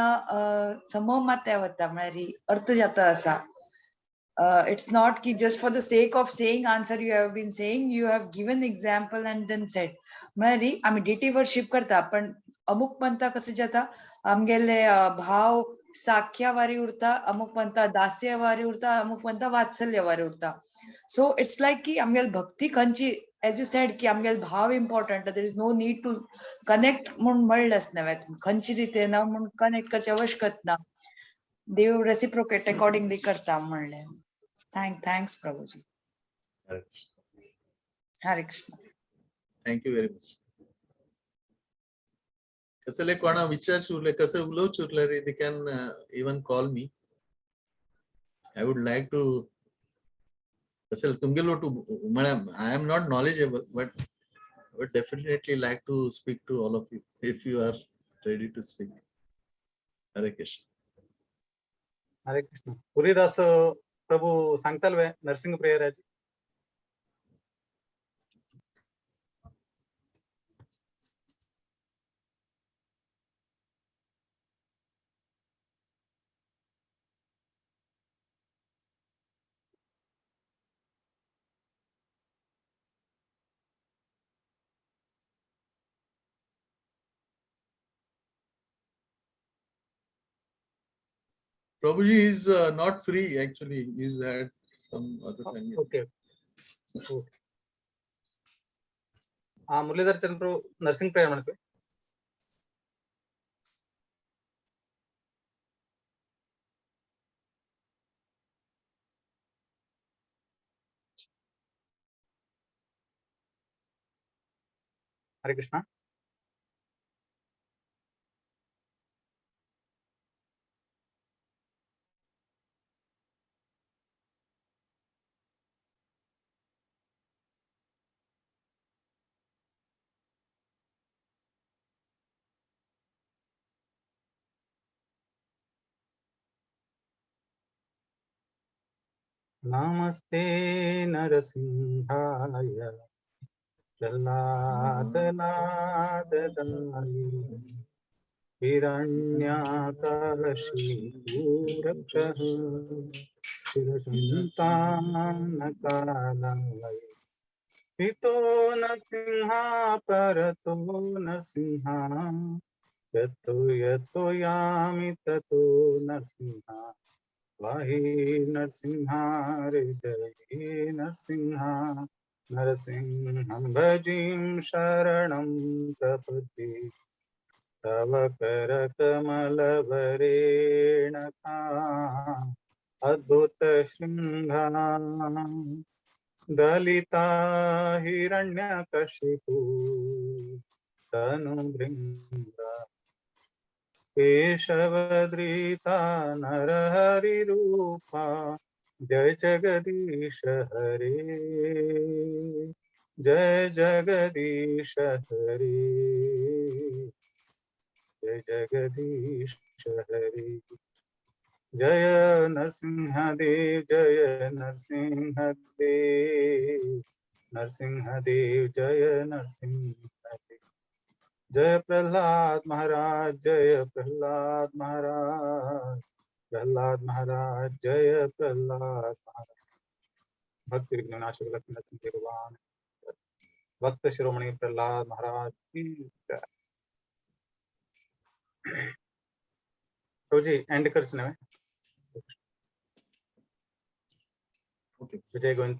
Speaker 5: समो मात्या वता, म्हळ्यार अर्थ जाता आसा. It's not की just for the sake of saying answer you have been saying, you have given example and then said. म्हळ्यार आमी डिटी वर्शिप करता, पण अमुक पंथा कशें जाता, आमगेले भाव साख्या वारी उरता, अमुक पंथा दास्य वारी उरता, अमुक पंथा वात्सल्य वारी उरता. सो it's like की आमगेले भक्ती खंयची एज you said की आमगेले भाव important, there is no need to connect म्हूण म्हणलेंच नव्हे, खंयचे रितीन म्हूण कनेक्ट करचे आवश्यकत ना, देव रेसिप्रोकेट अकॉर्डिंगली करता म्हणलें. Thanks Prabhuji. Hare Krishna.
Speaker 2: Thank you very much. कसले कोणा विचार उरले, कसे उलोवचे उरले रे, they can even call me. I would like to कसे तुमगेलो टू म्हळ्यार I am not knowledgeable but would definitely like to speak to all of you if you are ready to speak. Hare Krishna.
Speaker 1: Hare Krishna. Puridas Prabhu सांगताल वे Narasimha प्रेयराची?
Speaker 2: Prabhuji is not free actually. He's had some other time.
Speaker 1: Okay. Okay. हा, मुरलीधर चंद्र Prabhu Narasimha prayer म्हणतोय. हरे कृष्णा. नमस्ते नरसिंहाय प्रह्लाद नाददायि हिरण्याकशिपुरक्षः शिरसन्तानकालाय हितो नरसिंहा परतो नरसिंहा यतो यतो यामि ततो नरसिंहा वाही नरसिंहा हृदये नरसिंहा नरसिंहं भजीं शरणं प्रपद्ये तव करकमलवरेण का अद्भुत शृंगा दलिता हिरण्यकशिपु तनुभृंगा केशवद्रीता नरहरिरूपा जय जगदीश हरे जय जगदीश हरे जय जगदीश हरे जय नरसिंहदेव जय नरसिंहदेव नरसिंहदेव जय नरसिंहदेव जय प्रहलाद महाराज जय प्रहलाद महाराज प्रहलाद महाराज जय प्रहलाद महाराज। भक्ति विघ्न विनाशक लक्ष्मी नरसिंह भगवान भक्त शिरोमणि प्रहलाद महाराज की जय। प्रभु जी एंड करच नव्हे?
Speaker 2: ओके।
Speaker 1: विजय गोविंद।